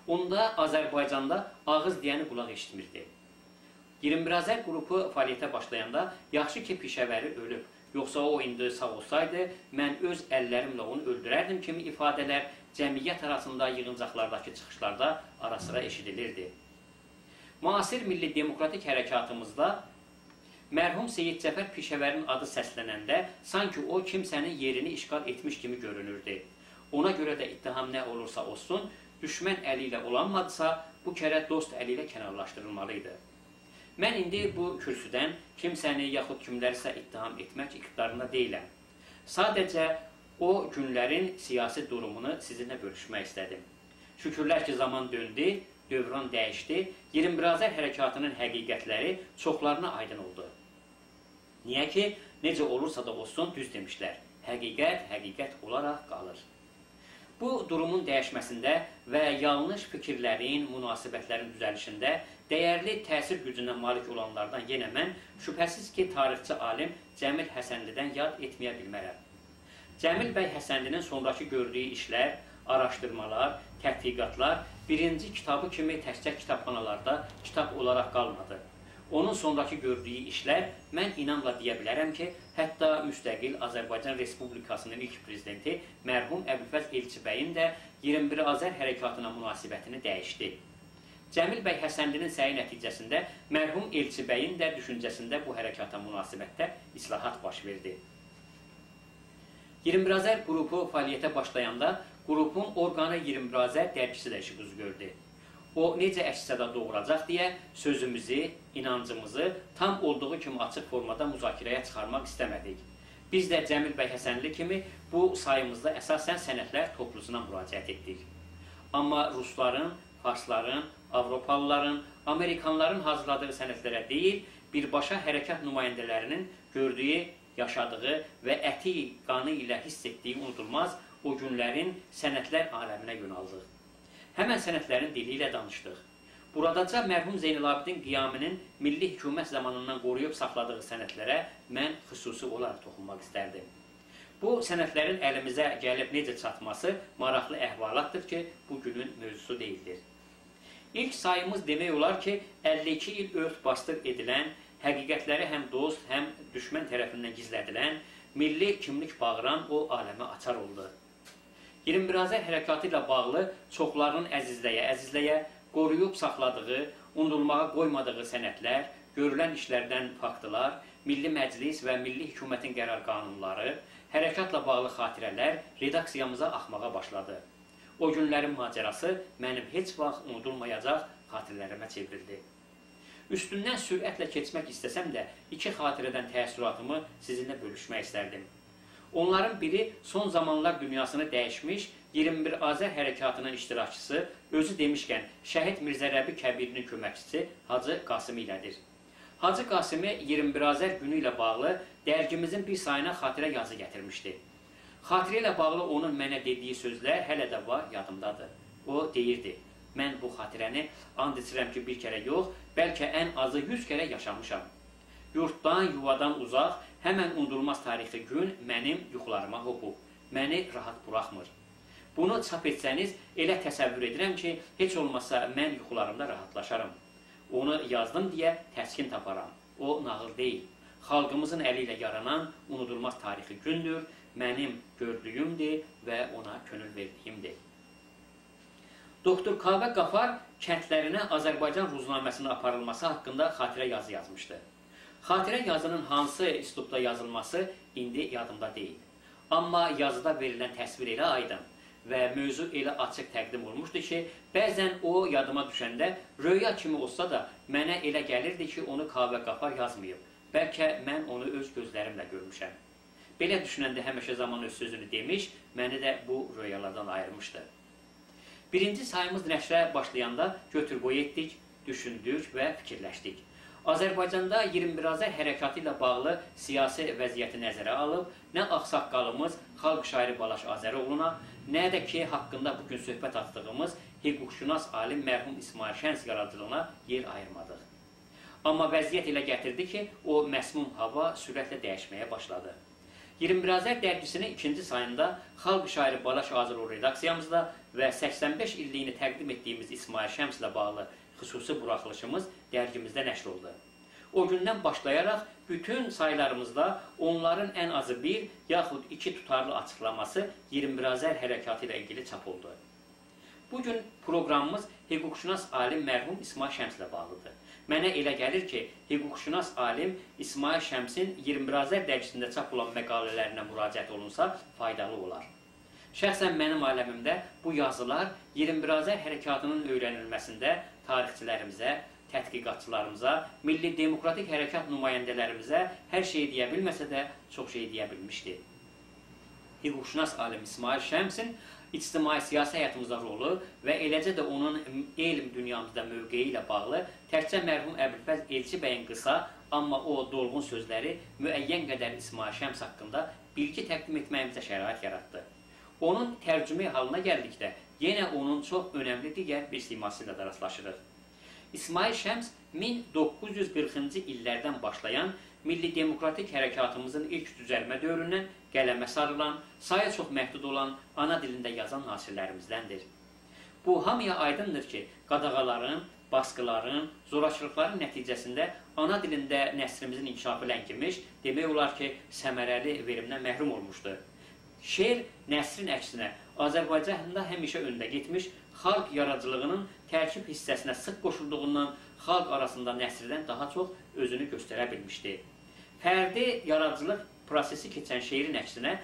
Onda Azərbaycanda ağız deyəni qulaq eşitmirdi. 21 Azər qrupu fəaliyyətə başlayanda yaxşı ki Pişəvəri ölüb, yoxsa o indi sağ olsaydı, mən öz əllərimlə onu öldürərdim kimi ifadələr cəmiyyət arasında yığıncaqlardakı çıxışlarda arasıra eşidilirdi. Müasir milli demokratik hərəkatımızda mərhum Seyid Cəfər Pişəvərin adı səslənəndə sanki o kimsənin yerini işğal etmiş kimi görünürdü. Ona görə də ittiham nə olursa olsun, düşmən əli ilə olanmadısa, bu kərə dost əli ilə kənarlaşdırılmalı idi. Mən indi bu kürsüdən kimsəni yaxud kimlərisə ittiham etmək iqtidarında deyiləm. Sadəcə o günlərin siyasi durumunu sizinlə bölüşmək istədim. Şükürlər ki, zaman döndü, dövran dəyişdi, 21 Azər hərəkatının həqiqətləri çoxlarına aydın oldu. Niyə ki, necə olursa da olsun düz demişlər, həqiqət həqiqət olaraq qalır. Bu durumun dəyişməsində və yanlış fikirlərin, münasibətlərin düzəlişində dəyərli təsir gücünə malik olanlardan yenə mən şübhəsiz ki, tarixçi alim Cəmil Həsənlidən yad etməyə bilmərəm. Cəmil bəy Həsənlinin sonrakı gördüyü işlər, araşdırmalar, tədqiqatlar birinci kitabı kimi təkcə kitabxanalarda kitab olaraq qalmadı. Onun sonrakı gördüyü işlər, mən inamla deyə bilərəm ki, hətta müstəqil Azərbaycan Respublikasının ilk prezidenti mərhum Əbülfəz Elçibəyin də 21 Azər hərəkatına münasibətini dəyişdi. Cəmil bəy Həsənlinin səyi nəticəsində mərhum Elçibəyin də düşüncəsində bu hərəkata münasibətdə islahat baş verdi. 21 Azər qrupu fəaliyyətə başlayanda qrupun orqanı 21 Azər dərgisi də işıq üzü gördü. O necə əks-səda doğuracaq deyə sözümüzü, inancımızı tam olduğu kimi açıq formada müzakirəyə çıxarmaq istəmədik. Biz də Cəmil bəy Həsənli kimi bu sayımızda əsasən sənədlər toplusuna müraciət etdik. Amma rusların, farsların, avropalıların, amerikanların hazırladığı sənədlərə deyil, birbaşa hərəkat nümayəndələrinin gördüyü, yaşadığı və əti, qanı ilə hiss etdiyi unudulmaz o günlərin sənədlər aləminə yönəldıq. Həmən sənədlərin dili ilə danışdıq. Buradaca mərhum Zeynalabidin Qiyaminin milli hökumət zamanından qoruyub saxladığı sənədlərə mən xüsusi olaraq toxunmaq istərdim. Bu sənədlərin əlimizə gəlib necə çatması maraqlı əhvalatdır ki, bu günün mövzusu deyildir. İlk sayımız demək olar ki, 52 il ört-bastır edilən, həqiqətləri həm dost, həm düşmən tərəfindən gizlədilən, milli kimlik bağıran o aləmə açar oldu. 21 Azər hərəkatı ilə bağlı çoxlarının əzizləyə-əzizləyə, qoruyub saxladığı, unudulmağa qoymadığı sənədlər, görülən işlərdən faktlar, Milli Məclis və Milli Hökumətin qərar qanunları, hərəkatla bağlı xatirələr redaksiyamıza axmağa başladı. O günlərin macərası mənim heç vaxt unudulmayacaq xatirələrimə çevrildi. Üstündən sürətlə keçmək istəsəm də iki xatirədən təəssüratımı sizinlə bölüşmək istərdim. Onların biri son zamanlar dünyasını dəyişmiş 21 Azər hərəkatının iştirakçısı, özü demişkən Şəhid Mirzə Rəbi Kəbirinin köməkçisi Hacı Qasım ilədir. Hacı Qasimi 21 Azər günü ilə bağlı dərgimizin bir sayına xatirə yazı gətirmişdi. Xatirə ilə bağlı onun mənə dediyi sözlər hələ də var, yadımdadır. O deyirdi, mən bu xatirəni and içirəm ki, bir kərə yox, bəlkə ən azı 100 kərə yaşamışam. Yurtdan, yuvadan uzaq, həmən unudulmaz tarixi gün mənim yuxularıma hopub, məni rahat buraxmır. Bunu çap etsəniz, elə təsəvvür edirəm ki, heç olmasa mən yuxularımda rahatlaşaram. Onu yazdım deyə təskin taparam. O nağıl deyil. Xalqımızın əli ilə yaranan unudulmaz tarixi gündür, mənim gördüyümdür və ona könül verdiyimdir. Doktor Kavə Qafar kəndlərinə Azərbaycan ruznaməsinin aparılması haqqında xatirə yazı yazmışdı. Xatirə yazının hansı üslubda yazılması indi yadımda deyil. Amma yazıda verilən təsvir elə aydın və mövzu elə açıq təqdim olmuşdu ki, bəzən o yadıma düşəndə röya kimi olsa da mənə elə gəlirdi ki, onu Kavə Qafar yazmayıb. Bəlkə mən onu öz gözlərimlə görmüşəm. Belə düşünəndə həmişə zaman öz sözünü demiş, məni də bu röyalardan ayırmışdı. Birinci sayımız nəşrə başlayanda götür-qoy etdik, düşündük və fikirləşdik. Azərbaycanda 21 Azər hərəkatı ilə bağlı siyasi vəziyyəti nəzərə alıb, nə ağsaqqalımız xalq şairi Balaş Azəroğluna, nə də ki, haqqında bugün söhbət açdığımız hüquqşünas alim mərhum İsmail Şəms yaradıcılığına yer ayırmadıq. Amma vəziyyət elə gətirdi ki, o məsmum hava sürətlə dəyişməyə başladı. 21 Azər dərgisinin ikinci sayında xalq şairi Balaş Azəroğlu redaksiyamızda və 85 illiyini təqdim etdiyimiz İsmail Şəmslə bağlı xüsusi buraxılışımız dərgimizdə nəşr oldu. O gündən başlayaraq bütün saylarımızda onların ən azı bir yaxud iki tutarlı açıqlaması 21 Azər hərəkatı ilə ilgili çap oldu. Bugün proqramımız hüquqşünas alim mərhum İsmail Şəmslə bağlıdır. Mənə elə gəlir ki, hüquqşünas alim İsmail Şəmsin 21 Azər dərgisində çap olan məqalələrinə müraciət olunsa faydalı olar. Şəxsən mənim aləmimdə bu yazılar 21 Azər hərəkatının öyrənilməsində tarixçilərimizə, tədqiqatçılarımıza, milli demokratik hərəkat nümayəndələrimizə hər şeyi deyə bilməsə də çox şey deyə bilmişdi. Hüquqşünas alim İsmail Şəmsin ictimai-siyasi həyatımızda rolu və eləcə də onun elm dünyamızda mövqeyi ilə bağlı təkcə mərhum Əbülfəz Elçi bəyin qısa, amma o dolğun sözləri müəyyən qədər İsmail Şəms haqqında bilgi təqdim etməyimizə şərait yaratdı. Onun tərcüme halına gəldikdə yenə onun çox önəmli digər bir siması ilə də rastlaşırıq. İsmail Şəms 1940-cı illərdən başlayan milli demokratik hərəkatımızın ilk düzəlmə dövründən qələmə sarılan, sayı çox məhdud olan ana dilində yazan nasirlərimizdəndir. Bu, hamıya aydındır ki, qadağaların, baskıların, zorakılıqların nəticəsində ana dilində nəsrimizin inkişafı ləngimiş, demək olar ki, səmərəli verimdən məhrum olmuşdu. Şeir nəsrin əksinə Azərbaycanda həmişə öndə getmiş, xalq yaradıcılığının tərkib hissəsinə sıx qoşulduğundan xalq arasında nəsrdən daha çox özünü göstərə bilmişdi. Fərdi yaradıcılıq prosesi keçən şeirin əksinə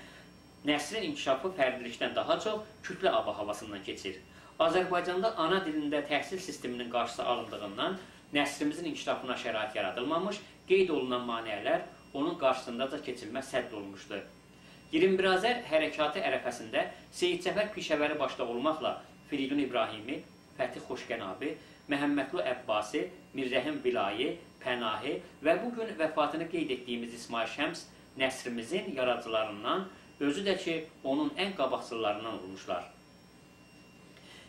nəsrin inkişafı fərdilikdən daha çox kütlə ab-havasından keçir. Azərbaycanda ana dilində təhsil sisteminin qarşısı alındığından nəsrimizin inkişafına şərait yaradılmamış, qeyd olunan maneələr onun qarşısında da keçilməz sədd olmuşdu. 21 Azər hərəkatı ərəfəsində Seyid Cəfər Pişəvəri başda olmaqla Firidun İbrahimi, Fəthi Xoşqənabi, Məhəmmədlu Əbbasi, Mirrəhim Vilayi, Pənahi və bugün vəfatını qeyd etdiyimiz İsmail Şəms nəsrimizin yaradıcılarından, özü də ki, onun ən qabaqcılarından olmuşlar.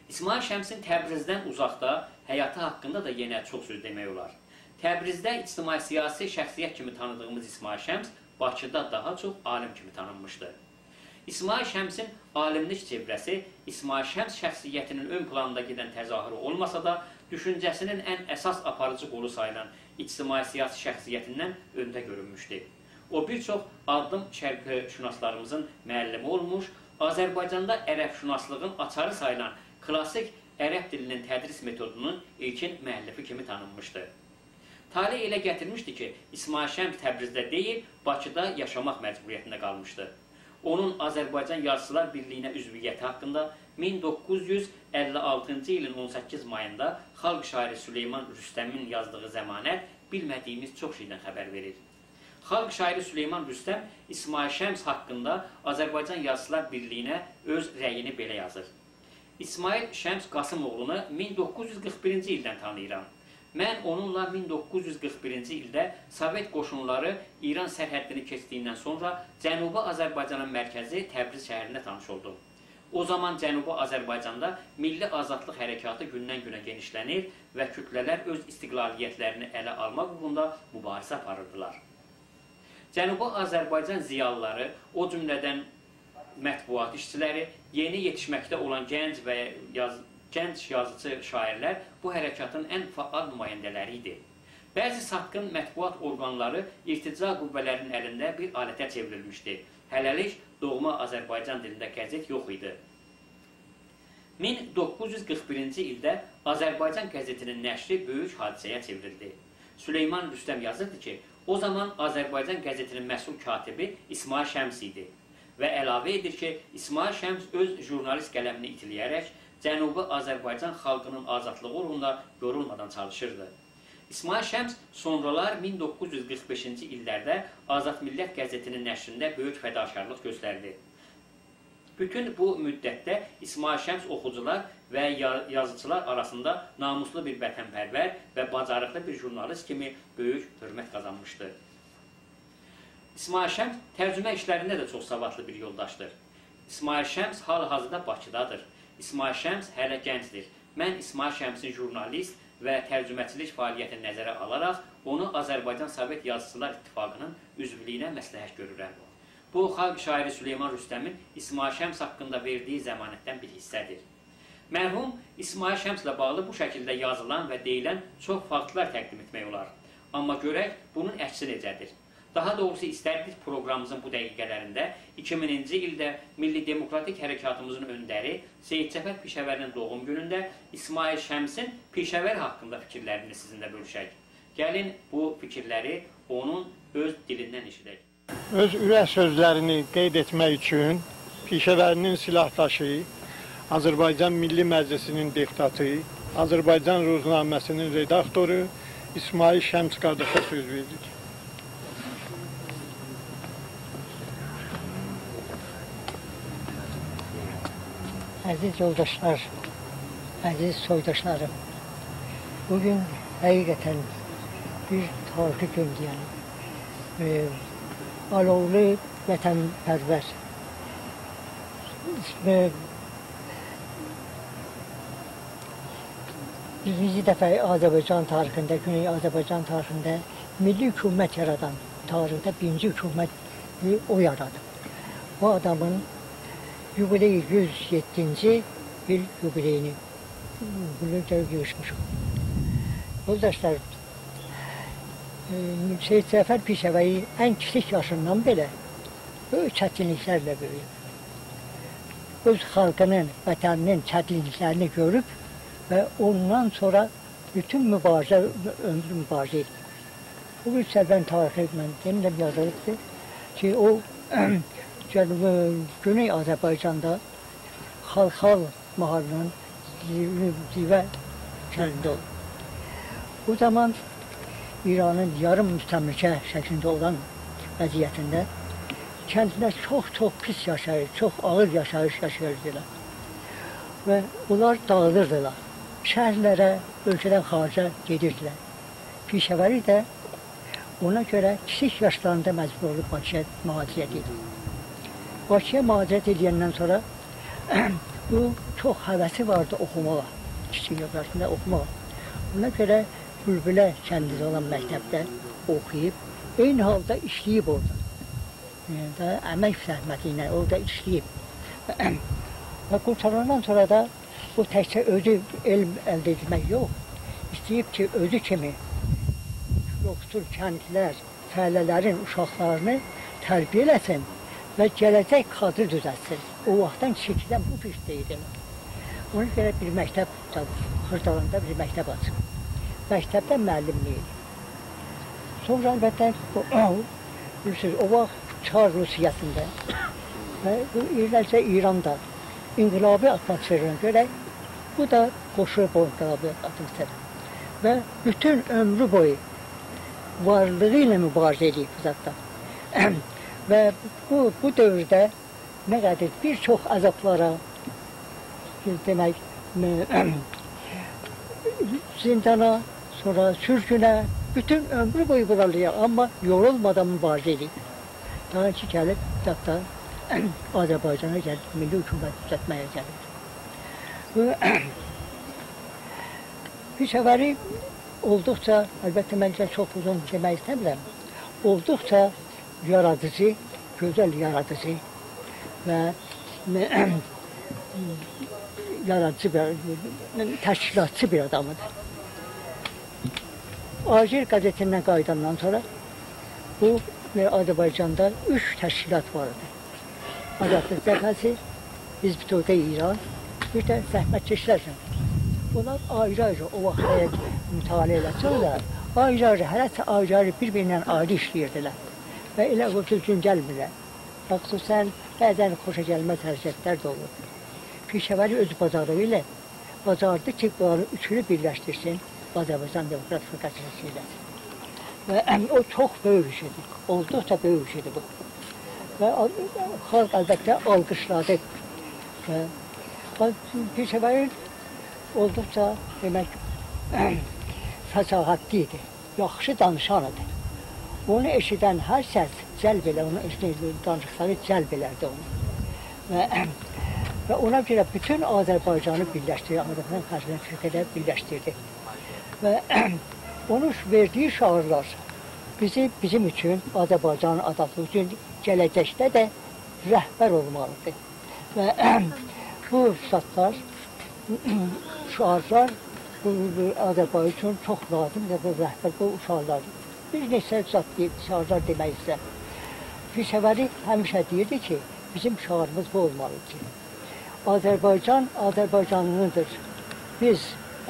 İsmail Şəmsin Təbrizdən uzaqda həyatı haqqında da yenə çox söz demək olar. Təbrizdə ictimai-siyasi şəxsiyyət kimi tanıdığımız İsmail Şəms Bakıda daha çox alim kimi tanınmışdı. İsmail Şəmsin alimlik çevrəsi İsmail Şəms şəxsiyyətinin ön planında gedən təzahürü olmasa da, düşüncəsinin ən əsas aparıcı qolu sayılan ictimai-siyasi şəxsiyyətindən öndə görünmüşdü. O bir çox addım şərqşünaslarımızın müəllimi olmuş, Azərbaycanda ərəbşünaslığın açarı sayılan klassik ərəb dilinin tədris metodunun ilkin müəllifi kimi tanınmışdı. Talih elə gətirmişdi ki, İsmail Şəms Təbrizdə deyil, Bakıda yaşamaq məcburiyyətində qalmışdı. Onun Azərbaycan Yazıçılar Birliyinə üzviyyəti haqqında 1956-cı ilin 18 mayında xalq şairi Süleyman Rüstəmin yazdığı zəmanət bilmədiyimiz çox şeydən xəbər verir. Xalq şairi Süleyman Rüstəm İsmail Şəms haqqında Azərbaycan Yazıçılar Birliyinə öz rəyini belə yazır. İsmail Şəms Qasımoğlunu 1941-ci ildən tanıyıram. Mən onunla 1941-ci ildə Sovet qoşunları İran sərhəddini keçdiyindən sonra Cənubi Azərbaycanın mərkəzi Təbriz şəhərində tanış oldum. O zaman Cənubi Azərbaycanda milli azadlıq hərəkatı gündən-günə genişlənir və kütlələr öz istiqlaliyyətlərini ələ almaq uğrunda mübarizə aparırdılar. Cənubi Azərbaycan ziyalıları, o cümlədən mətbuat işçiləri, yeni yetişməkdə olan gənc və gənc yazıcı şairlər bu hərəkatın ən faal nümayəndələri idi. Bəzi satqın mətbuat orqanları irtica qüvvələrinin əlində bir alətə çevrilmişdi. Hələlik doğma Azərbaycan dilində qəzet yox idi. 1941-ci ildə Azərbaycan qəzetinin nəşri böyük hadisəyə çevrildi. Süleyman Rüstəm yazırdı ki, o zaman Azərbaycan qəzetinin məsul katibi İsmail Şəms idi və əlavə edir ki, İsmail Şəms öz jurnalist qələmini itiləyərək Cənubi Azərbaycan xalqının azadlığı uğrunda yorulmadan çalışırdı. İsmail Şəms sonralar 1945-ci illərdə Azad Millət qəzetinin nəşrində böyük fədakarlıq göstərdi. Bütün bu müddətdə İsmail Şəms oxucular və yazıçılar arasında namuslu bir vətənpərvər və bacarıqlı bir jurnalist kimi böyük hörmət qazanmışdı. İsmail Şəms tərcümə işlərində də çox savadlı bir yoldaşdır. İsmail Şəms hal-hazırda Bakıdadır. İsmail Şəms hələ gəncdir. Mən İsmail Şəmsin jurnalist və tərcüməçilik fəaliyyətini nəzərə alaraq onu Azərbaycan Sovet Yazıçılar İttifaqının üzvlüyünə məsləhət görürəm. Bu, xalq şairi Süleyman Rüstəmin İsmail Şəms haqqında verdiyi zəmanətdən bir hissədir. Mərhum İsmail Şəmslə bağlı bu şəkildə yazılan və deyilən çox faktlar təqdim etmək olar. Amma görək, bunun əksi necədir? Daha doğrusu istərdik proqramımızın bu dəqiqələrində 2000-ci ildə Milli Demokratik Hərəkatımızın öndəri Seyid Cəfər Pişəvərinin doğum günündə İsmail Şəmsin Pişəvər haqqında fikirlərini sizinlə bölüşək. Gəlin bu fikirləri onun öz dilindən eşidək. Öz ürək sözlərini qeyd etmək üçün Pişəvərinin silahdaşı, Azərbaycan Milli Məclisinin deputatı, Azərbaycan Ruznaməsinin redaktoru İsmail Şəms qardaşa söz veririk. Əziz yoldaşlar, əziz soydaşlarım, bugün həqiqətən bir tarixi gündür, yəni. Alovlu vətənpərvər, birinci dəfə Azərbaycan tarixində, Güney Azərbaycan tarixində milli hökumət yaradan, tarixdə birinci hökumət o yaradıb. Bu adamın yubileyi 107-ci il yubileyini bugün yığışmışıq. Yoldaşlar, Seyid Cəfər Pişəvəri ən kiçik yaşından belə böyük çətinliklərlə böyüyüb. Öz xalqının, vətəninin çətinliklərini görüb və ondan sonra bütün mübarizə, ömrü mübarizə edib. Bu bir sərvən tarixi mən demirəm yazılıbdır ki, o Güney Azərbaycanda Xalxal mahalının Zivə kəndində olub. Bu zaman İranın yarım müstəmləkə şəklində olan vəziyyətində kəndlər çox-çox pis yaşayır, çox ağır yaşayış yaşayırdılar. Və onlar dağılırdılar. Şəhərlərə, ölkədən xaricə gedirdilər. Pişəvəri də ona görə kiçik yaşlarında məcbur olub Bakıya mühacirət edir. Bakıya mühacirət edəndən sonra bu çox həvəsi vardı oxumağa, kiçik yaşlarında oxumağa. Ona görə Bülbülə kəndində olan məktəbdə oxuyub, eyni halda işləyib orada. Yəni, əmək zəhməti ilə orada işləyib. Və qurtarandan sonra da bu təkcə özü elm əldə etmək yox, istəyib ki, özü kimi yoxsul kəndlər, fəhlələrin uşaqlarını tərbiyə eləsin və gələcək kadrı düzəltsin. O vaxtdan çəkilən bu fikdə idi. Ona görə bir məktəb, Xırdalanda bir məktəb açıb. Məktəbdə müəllimlik edib. Sonra əlbəttə, bilirsiniz, o vaxt Çar Rusiyasında və bu illərcə İranda inqilabi atmosferinə görə bu da qoşulub o inqilabi atmosferə. Və bütün ömrü boyu varlığı ilə mübarizə edib bu zətdə. Və bu dövrdə nə qədər bir çox əzablara, demək, zindana, sonra sürgünə, bütün ömrü boyu buralıya, amma yorulmadan mübarizə edib. Daha ki gəlib, hətta Azərbaycana gəlib, milli hökumət düzəltməyə gəlib. Pişəvəri olduqca, əlbəttə mən sizə çox uzun demək istəmirəm, olduqca yaradıcı, gözəl yaradıcı və yaradıcı bir, təşkilatçı bir adamıdır. Azər qəzetindən qayıdandan sonra bu Azərbaycanda 3 təşkilat var idi. Azadlıq Cəbhəsi, Hizb-i Today İran, bir də zəhmətkeşlər cəbhəsi. Bunlar ayrı-ayrı o vaxt əgər mütaliə eləsələr, ayrı-ayrı, hərəsə ayrı-ayrı bir-birindən ayrı işləyirdilər və elə o düzgün gəlmirlər. Xüsusən bəzən xoşa gəlməz hərəkətlər də olurdu. Pişəvəri öz bacarığı ilə bacardı ki, bunları üçünü birləşdirsin Azərbaycan Demokrat Fırqası ilə. Və o çox böyük iş idi, olduqca böyük iş idi bu. Və xalq əlbəttə alqışladı. Pişəvəri olduqca demək fəsahətli idi, yaxşı danışan idi. Onu eşidən hər səs cəlb elə, onu danışıqları cəlb elərdi onu. Və ona görə bütün Azərbaycanı birləşdirdi, Azərbaycan xalqını firqədə birləşdirdi. Və onun verdiyi şüarlar bizim üçün, Azərbaycanın azadlığı üçün gələcəkdə də rəhbər olmalıdır. Və bu zatlar, şüarlar Azərbaycan üçün çox lazımdır, bu rəhbər, bu şüarlar. Bir neçə şüarlar demək istəyirəm. Pişəvəri həmişə deyirdi ki, bizim şüarımız bu olmalıdır ki, Azərbaycan Azərbaycanlıdır. Biz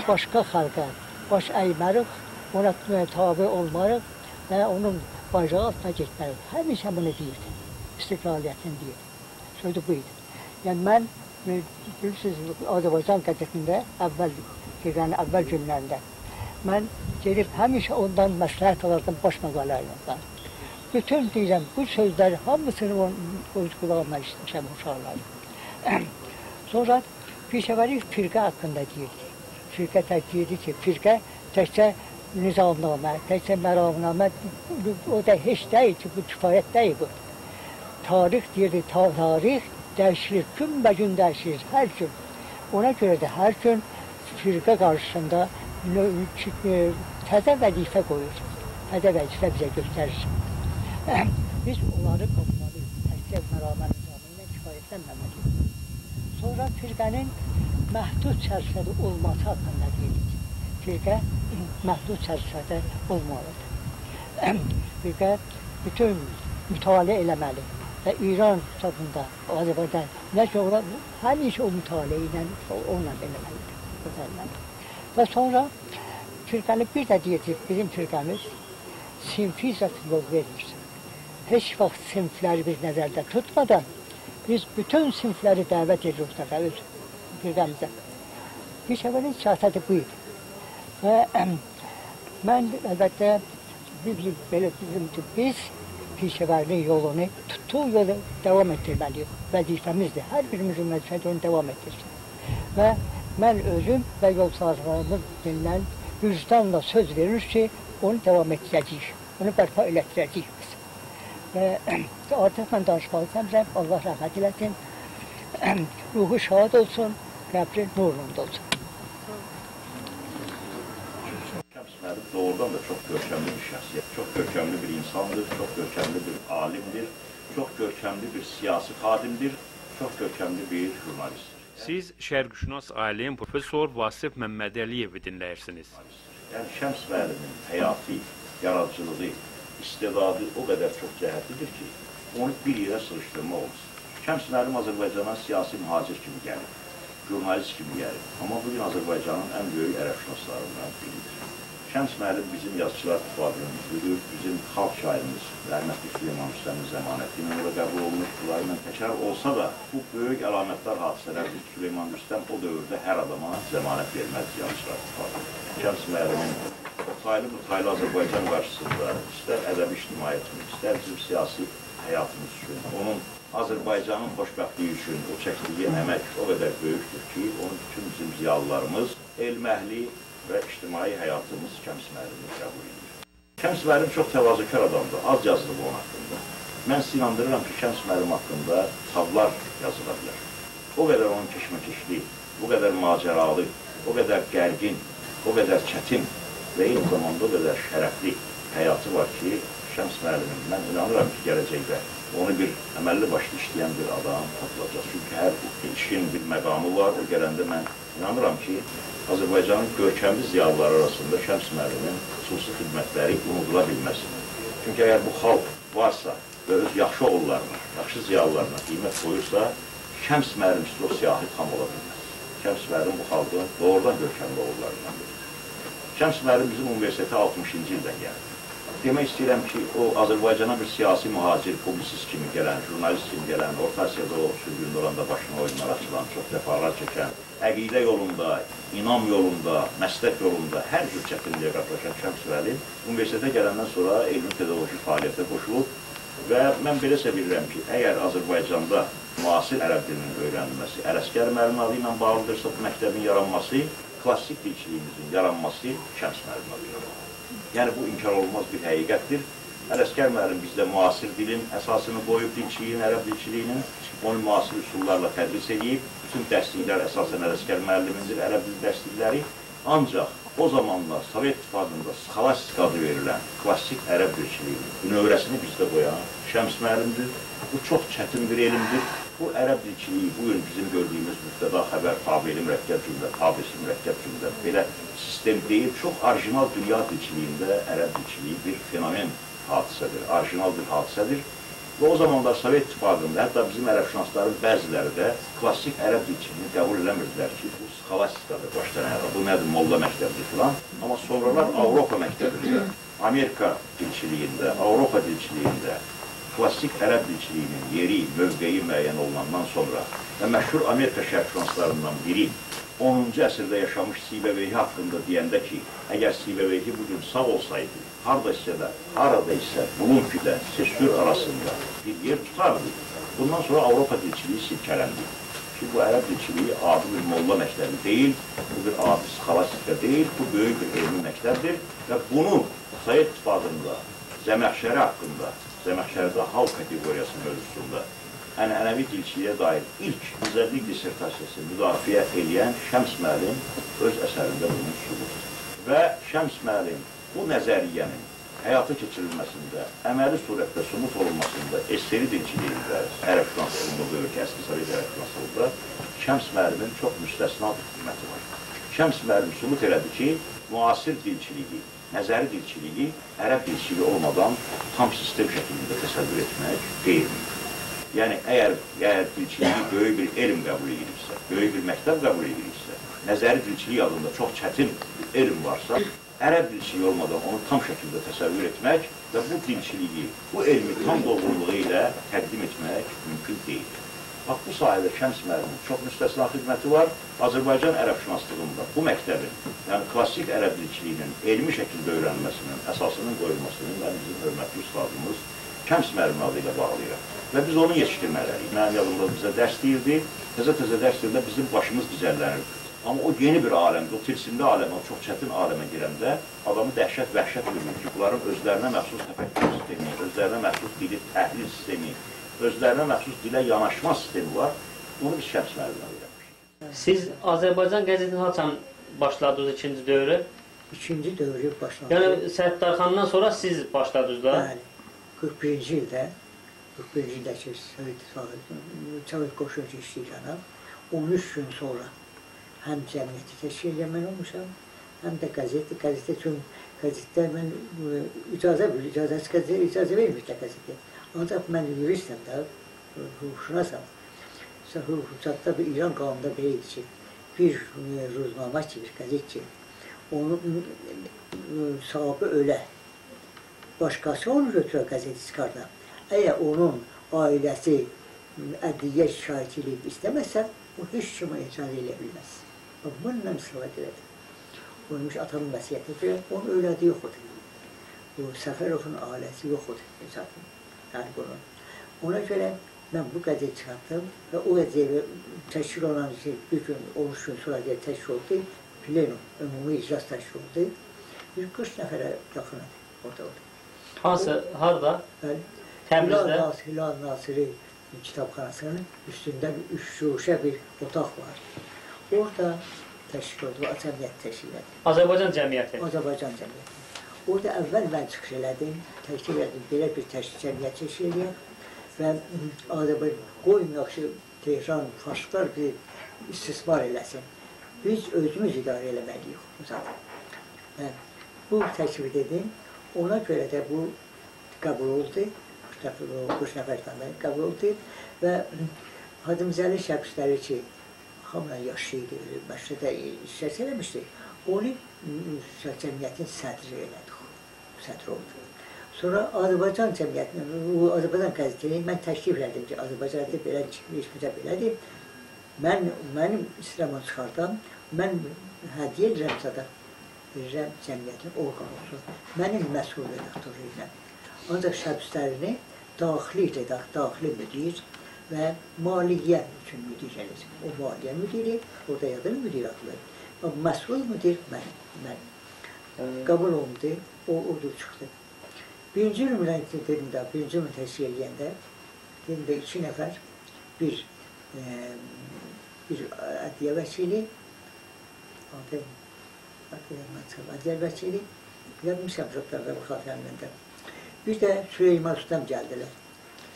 başqa xalqa baş əymərik, ona tabi olmarıq və onun bayrağı altına getmərik. Həmişə bunu deyirdi, istiqlaliyyətini deyirdi. Sözü bu idi. Yəni mən, bilirsiniz, Azərbaycan qəzetində əvvəl, firqənin əvvəl günlərində mən gedib həmişə ondan məsləhət alardım baş məqalə ilə. Bütün deyirəm, bu sözləri hamısını öz qulağımla işitmişəm o şüarları. Sonra Pişəvəri firqə haqqında deyirdi. Firqə deyirdi ki, firqə təkcə nizamnamə, təkcə məramnamə, o da heç deyil ki, bu kifayət deyil bu. Tarix deyirdi, tarix dəyişilir, günbəgün dəyişilir, hər gün. Ona görə də hər gün firqə qarşısında təzə vəzifə qoyur, təzə vəzifə bizə göstərir. Biz onları qopmalıyıq, təkcə məramə nizamı ilə kifayətlənməməliyik. Sonra firqənin məhdud çərçivədə olması haqqında deyirik. Firqə məhdud çərçivədə olmalıdır. Firqə bütün mütaliə eləməli və İran kitabında, Azərbaycan, nə ki ola, həmişə o mütaliə ilə, onunla eləməlidir. Və sonra firqəni bir də deyir ki, bizim firqəmiz sinfi zət yol vermir. Heç vaxt sinfləri biz nəzərdə tutmadan biz bütün sinfləri dəvət edirik öz firqəmizə. Pişəvərin siyasəti bu idi. Və mən əlbəttə belə dedim ki, biz Pişəvərinin yolunu, tutduğu yolu davam etdirməliyik. Vəzifəmizdir. Hər birimizin vəzifəsi onu davam etdirsin. Və mən özüm və yoldaşlarımız dinlən vicdanla söz verir ki, onu davam etdirəcəyik, onu bərpa elətdirəcəyik biz. Və artıq mən danışmağı istəmirəm, Allah rəhmət eləsin, ruhu şad olsun, qəbri nurla dolsun. Şəms müəllim doğrudan da çox görkəmli bir şəxsiyyət, çox görkəmli bir insandır, çox görkəmli bir alimdir, çox görkəmli bir siyasi xadimdir, çox görkəmli bir jurnalistdir. Siz şərqşünas alim professor Vasif Məmmədəliyevi dinləyirsiniz. Yəni Şəms müəllimin həyatı, yaradıcılığı, istedadı o qədər çox cəhətlidir ki, onu bir yerə sığışdırmaq olmaz. Şəms müəllim Azərbaycana siyasi mühacir kimi gəlib, jurnalist kimi gəlib. Amma bugün Azərbaycanın ən böyük ərəbşünaslarından biridir. Şəms müəllim bizim Yazıçılar İttifaqının üzvüdür, bizim xalq şairimiz rəhmətli Süleyman Rüstəmin zəmanəti ilə ora qəbul olunmuş, bunları mən təkrar olsa da bu böyük əlamətdar hadisələrdir. Süleyman Rüstəm o dövrdə hər adama zəmanət verməz Yazıçılar İttifaqı. Şəms müəllimin otaylı bu taylı Azərbaycan qarşısında istər ədəbi ictimaiyyətimiz, istər bizim siyasi həyatımız üçün, onun Azərbaycanın xoşbəxtliyi üçün o çəkdiyi əmək o qədər böyükdür ki, onu bütün bizim ziyalılarımız, elm əhli, və ictimai həyatımız Şəms müəllimi qəbul edir. Şəms müəllim çox təvazökar adamdır, az yazılıb onun haqqında. Mən sizi inandırıram ki, Şəms müəllim haqqında kitablar yazıla bilər. O qədər onun keşməkeşli, o qədər macəralı, o qədər gərgin, o qədər çətin və eyni zamanda o qədər şərəfli həyatı var ki, Şəms müəllimin, mən inanıram ki, gələcəkdə onu bir əməlli başlı işləyən bir adam tapılacaq. Çünki hər işin bir məqamı var, o gələndə mən inanıram ki, Azərbaycanın görkəmli ziyalıları arasında Şəms müəllimin xüsusi xidmətləri unudula bilməz. Çünki əgər bu xalq varsa və öz yaxşı oğullarına, yaxşı ziyalılarına qiymət qoyursa, Şəms müəllimsiz o siyahı tam ola bilməz. Şəms müəllim bu xalqın doğrudan görkəmli oğullarından biridir. Şəms müəllim bizim universitetə 60-cı ildən gəldi. Demək istəyirəm ki, o Azərbaycana bir siyasi mühacir, publisist kimi gələn, jurnalist kimi gələn, Orta Asiyada o sürgündə olanda başına oyunlar açılan, çox cəfalar çəkən, əqidə yolunda, inam yolunda, məslək yolunda hər cür çətinliyə qatlaşan Şəms müəllim universitetə gələndən sonra elmi pedaqoji fəaliyyətə qoşulub və mən belə bilirəm ki, əgər Azərbaycanda müasir ərəb dilinin öyrənilməsi Ələsgər müəllimin adı ilə bağlıdırsa, bu məktəbin yaranması, klassik dilçiliyimizin yaranması Şəms müəllimin adı ilə bağlıdır. Yəni, bu inkar olunmaz bir həqiqətdir. Ələsgər müəllim bizdə müasir dilin əsasını qoyub, dilçiliyin, ərəb dilçiliyinin, onu müasir üsullarla tədris edib. Bütün dərsliklər əsasən Ələsgər müəllimindir, ərəb dil dərslikləri. Ancaq o zamanlar Sovet İttifaqında sxolastik adı verilən klassik ərəb dilçiliyinin bünövrəsini bizdə qoyan Şəms müəllimdir. Bu çox çətin bir elmdir. Bu ərəb dilçiliyi bugün bizim gördüyümüz mübtəda, xəbər, tabeili mürəkkəb cümlə, tabesi mürəkkəb cümlə belə sistem deyil. Çox orijinal dünya dilçiliyində ərəb dilçiliyi bir fenomen hadisədir, orijinal bir hadisədir. Və o zamanlar Sovet İttifaqında, hətta bizim ərəbşünasların bəziləri də klassik ərəb dilçiliyini qəbul eləmirdilər ki, bu sxolastikadır başdan ayağa, bu nədir, molla məktəbidir filan. Amma sonralar Avropa məktəbində, Amerika dilçiliyində, Avropa dilçiliyində klassik ərəb dilçiliyinin yeri, mövqeyi müəyyən olunandan sonra və məşhur Amerika şərqşünaslarından biri 10-cu əsrdə yaşamış Sibeveyhi haqqında deyəndə ki, əgər Sibeveyhi bugün sağ olsaydı, harada isə Blumfilə, Sesür arasında bir yer tutardı. Bundan sonra Avropa dilçiliyi silkələndi. Ki, bu ərəb dilçiliyi adi bir molla məktəbi deyil, bu bir adi sxolastika deyil, bu böyük bir elmi məktəbdir və bunu Sovet İttifaqında Zəməxşəri haqqında, Zəməxşəridə hal kateqoriyası mövzusunda ənənəvi dilçiliyə dair ilk nəzərlik dissertasiyası müdafiə eləyən Şəms müəllim öz əsərində bunu sübut edir. Və Şəms müəllim bu nəzəriyyənin həyata keçirilməsində, əməli surətdə sübut olunmasında, SSR dilçiliyində, ərəbşünaslığında, bu ölkə əski Sovet ərəbşünaslığında Şəms müəllimin çox müstəsna bir qiyməti var. Şəms müəllim sübut elədi ki, müasir dilçiliyi, nəzəri dilçiliyi ərəb dilçiliyi olmadan tam sistem şəklində təsəvvür etmək qeyri-mümkündür. Yəni, əgər dilçiliyi böyük bir elm qəbul edilirsə, böyük bir məktəb qəbul edilirsə, nəzəri dilçilik adında çox çətin bir elm varsa, ərəb dilçiliyi olmadan onu tam şəkildə təsəvvür etmək və bu dilçiliyi, bu elmi tam dolğunluğu ilə təqdim etmək mümkün deyil. Bax, bu sahədə Şəms müəllimin çox müstəsna xidməti var. Azərbaycan ərəbşünaslığında bu məktəbin, yəni klassik ərəb dilçiliyinin elmi şəkildə öyrənilməsinin, əsasının qoyulmasının mən bizim hörmətli ustadımız Şəms müəllimin adı ilə bağlayıram. Və biz onu yetişdirməliyik. Mənim yadımda bizə dərs deyirdi, təzə-təzə dərs deyirdi, bizim başımız gizərlənirdi. Amma o yeni bir aləmdir, o tilsimli aləmə, o çox çətin aləmə girəndə adamı dəhşət, vəhşət bürür ki, bunların özlərinə məxsus təfəkkür sistemi, özlərinə məxsus dili təhlil sistemi, özlərinə məxsus dilə yanaşma sistemi var. Bunu biz Şəms müəllimdən öyrənmişik. Siz Azərbaycan qəzetini haçan başladınız ikinci dövrü? İkinci dövrü başladı. Yəni Səttarxandan sonra siz başladınız da? Bəli. 41-ci ildə, 41-ci ildəki Sovet qoşunu keçdi İrana. 13 gün sonra həm cəmiyyəti təşkil edən mən olmuşam, həm də qəzetə üçün qəzetdə mən icazə vermişlər qəzetə. Ancaq mən juristəm də, hüquqşünasam. Hüquqşünasda bir İran qanununda belə idi ki, bir ruznamə ki, bir qəzet ki, onun sahibi ölə, başqası onu götürər qəzeti çıxarda. Əgər onun ailəsi ədliyyə şikayət edib istəməsə, o heç kimə etiraz edə bilməz. Bununla istifadə elədi. Olmuş atamın vəsiyyətinə görə onun övladı yox idi. Bu Səfərovun ailəsi yox idi. Yəni bunun. Ona görə mən bu qəzeti çıxartdım və o qəzeti təşkil olan şey, bir gün, 13 gün sonra təşkil oldu. plenum, ümumi iclas təşkil oldu. Bir 40 nəfərə yaxın idi, orada oldu. Hansı, harada? Bəli. Təbrizdə? Hilal Nasiri kitabxanasının üstündə bir üç şuşə bir otaq var. Orada təşkil oldu, cəmiyyət təşkil elədi. Azərbaycan cəmiyyəti? Azərbaycan cəmiyyəti. Orada əvvəl mən çıxış elədim, təşkil elədim, belə bir cəmiyyət təşkil eləyək və Azərbaycan qoymayaq ki, Tehran, faşistlər bir istismar eləsin. Biz özümüz idarə eləməliyik bu zaten. Bu təklif dedim, ona görə də bu qəbul oldu, 40 nəfər qəbul oldu və Xadimzəli Şəbüstəri ki, hamıdan yaşlı idi, məşrədə iştirak eləmişdi, onu cəmiyyətin sədri elədik, sədri oldu. Sonra Azərbaycan cəmiyyətinin, Azərbaycan qəzetini mən təklif elədim ki, Azərbaycan belə çıxmışsa belədir, mənim istəyirəm onu çıxardan, mən hədiyyə edirəm zada, verirəm cəmiyyətin orqanı olsun, mənim məsul redaktoru ilə. Ancaq Şəbüstərini daxili daxili müdir və maliyyə üçün müdir eləsin. O maliyyə müdiri, orada yazır müdir adlı. Məsul müdir mən. Qəbul olundu, o odur çıxdı. Birinci nömrəni dedim də, birinci nömrəni təşkil eləyəndə, dedim də 2 nəfər, bir ədliyyə vəkili, ədliyyə vəkili, bilmişəm çoxlarda bu xatirəmdən də. Bir də Süleyman Ustam gəldilər.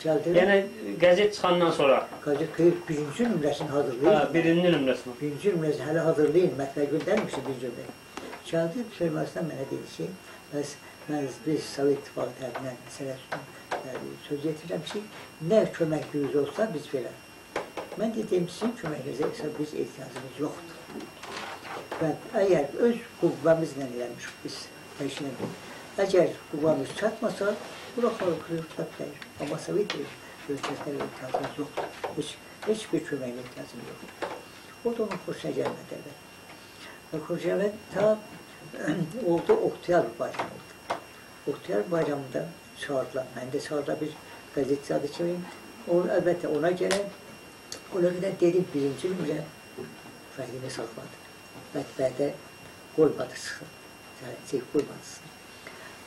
Yəni, qəzet çıxandan sonra? Qəzet, birinci nömrəsini hazırlayın. Hə, birinci nömrəsini. Birinci nömrəsini hələ hazırlayın, mətbəə göndərmişdi birinci nömrəsini. Gəldi, Süleyman Ustam mənə dedi ki, bəs biz Sovet İttifaqı tərəfindən sənə söz yetirirəm ki, nə köməkliyiniz olsa biz verək. Mən dedim, sizin köməyinizə isə biz ehtiyacımız yoxdur. Və əgər öz qüvvəmizlə eləmişik biz təşkil edirik. Əgər qüvvəmiz çatmasa, bura xalqı tuta bilər. Amma Sovet ölkəsinə ehtiyacımız yoxdur. Heç bir köməyinə ehtiyacımız yoxdur. O da onun xoşuna gəlmədi əlbəttə. Və xoşuna gəlmədi, ta oldu Oktyabr bayramı oldu. Oktyabr bayramında çağırdılar. Mən də çağırdılar bir qəzetçi adı kimi. O, əlbəttə ona görə, ona görə dedim birinci nömrə Fəhimi saxladı. Mətbəədə qoymadı çıxın. Qoymadı çıxın.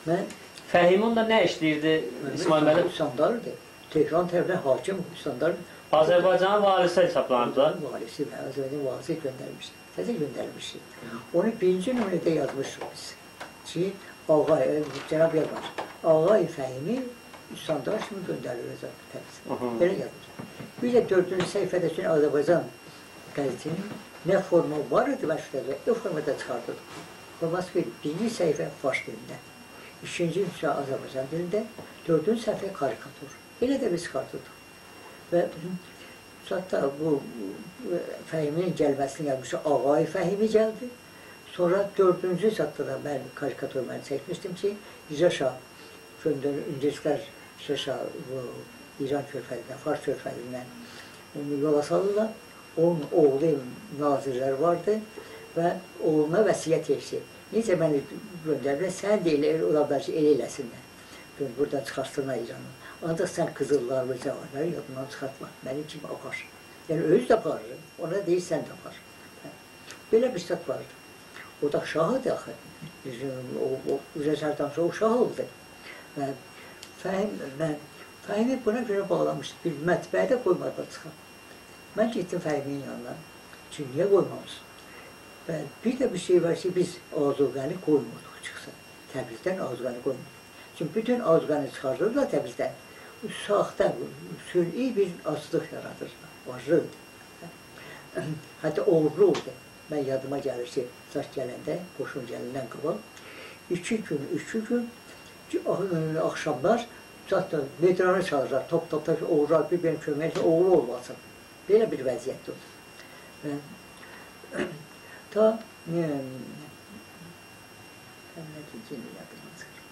Mən Fəhimi onda nə işləyirdi İsmail müəllim? Üsyandardı. Tehran tərəfindən hakim üsyandardı. Azərbaycanın valisi hesablanırdı. Valisi, Azərbaycanın valisi göndərmişdi. Təzə göndərmişdi. Onu birinci nömrədə yazmışdıq biz. Ki, Ağay, cənab yazmış, Ağay Fəhimi üsyandar kimi göndərilir Təbrizə. Belə yazmış. Bir də 4-cü səhifədə üçün Azərbaycan qəzetinin nə forma var idi məşhurda, o formada çıxardırdıq. Forması bir, birinci səhifə fars dilində, ikinci səhifə Azərbaycan dilində, 4-cü səhifə karikatur. Belə də biz çıxardırdıq. Və hətta bu Fəhiminin gəlməsini gəlmişdi, Ağay Fəhimi gəldi. Sonra 4-cü zətdə də mən karikatur mən çəkmişdim ki, Rza Şah, ingilislər Rza Şah İran körfəzindən, Fars körfəzindən onu yola salırlar. Onun oğlu nazirlər vardı və oğluna vəsiyyət etdi. Necə məni göndəriblər, sən də elə, ola bilər ki, elə eləsinlər. Buradan çıxartsınlar İranı. Ancaq sən qızıllar və cəvahirləri yadından çıxartma. Mənim kimi apar. Yəni, özü də aparır. Ona deyir, sən də apar. Belə bir zət vardı. O da şah idi axı. O Rəzərdən sonra o şah oldu. Və Fəhimi buna görə bağlamışdı. Bir mətbəədə qoymadılar çıxan. Mən getdim Fəhiminin yanına. Çünki niyə qoymamışsın? Və bir də bir şey var ki, biz azuqəni qoymurduq çıxsın. Təbrizdən azuqəni qoymurduq. Çünki bütün azuqəni çıxardırlar Təbrizdən. Saxta, sün'i bir aclıq yaradırlar. Aclıq. Hətta oğurlu oldu. Mən yadıma gəlir ki, zat gələndə, qoşun gələndən qabaq, 2 gün, 3 gün axşamlar zaten medranı çalırlar, top-top, oğurlar, bir benim köməyəcək, oğurlu olmasın. Belə bir vəziyyətdə oldu. Və ta nə deyəcəyimi yadıma çıxır.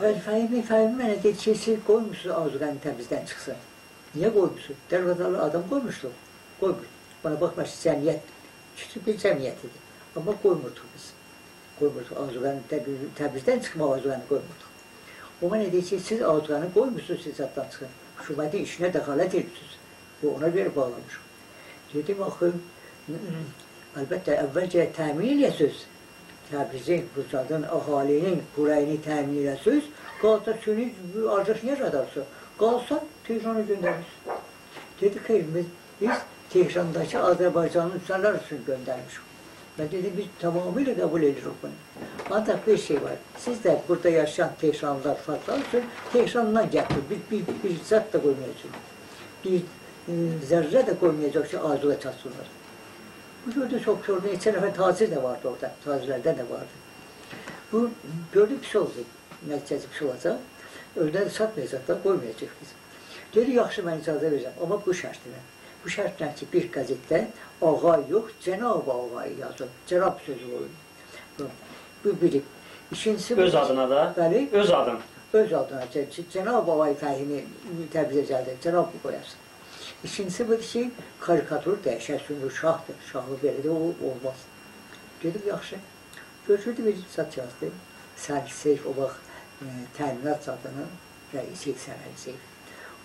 Və Fəhimi mənə dedi ki, siz qoymuşsunuz azuqəni Təbrizdən çıxsın. Niyə qoymuşsunuz? Dərvadalı adam qoymuşdu. Qoymur. Bana baxma, cəmiyyət, kiçik bir cəmiyyət idi. Amma qoymurduq biz. Qoymurduq azuqəni, Təbrizdən çıxmaq azuqəni qoymurduq. O mənə deyir ki, siz azuqəni qoymuşsunuz, siz zaddan çıxın. Hökumətin işinə dəxalət edirsiniz. Bu, ona görə bağlamışıq. Dedim, axı, Əlbəttə, əvvəlcə təmin eləyəsiniz. Təbrizin, Bucadın, əhalinin xörəyini təmin eləyəsiniz. Qalsa sünni arzusu niyə yaradırsınız? Qalsa Tehrana göndərirsiniz. Dedi, xeyr, biz Tehrandakı Azərbaycanın insanlar üçün göndərmişik. Və dedi, biz tamamilə qəbul edirik bunu. Ancaq bir şey var, siz də burada yaşayan Tehranlılar, farslar üçün Tehrandan gətirir, bir zət də qoymayacaq. Bir zərrə də qoymayacaq ki, arzuya çatsınlar. Bu gördü, çox gördü, neçə nəfər tacir də vardı orada, tacirlərdən də vardı. Bu gördü, pis oldu, nəticəsi pis olacaq, özünə də satmayacaqlar, qoymayacaq biz. Dedi, yaxşı, mən icazə verəcəm, amma bu şərtlə. Bu şərtlə ki, bir qəzetdə ağa yox, cənab ağayı yazın, cənab sözü qoyun. Bu biri. İkincisi... Öz adına da? Bəli. Öz adın? Öz adına. Cənab ağayı Fəhimi Təbrizə gəldi, cənab qoyasın. İkincisi budur ki, karikatur dəyişər, çünki şahdır, şahı belə də o olmaz. Dedim, yaxşı. Götürdü bir zat yazdı. Sərgi Seyf, o vaxt təminat zatının rəisi Sərgi Seyf.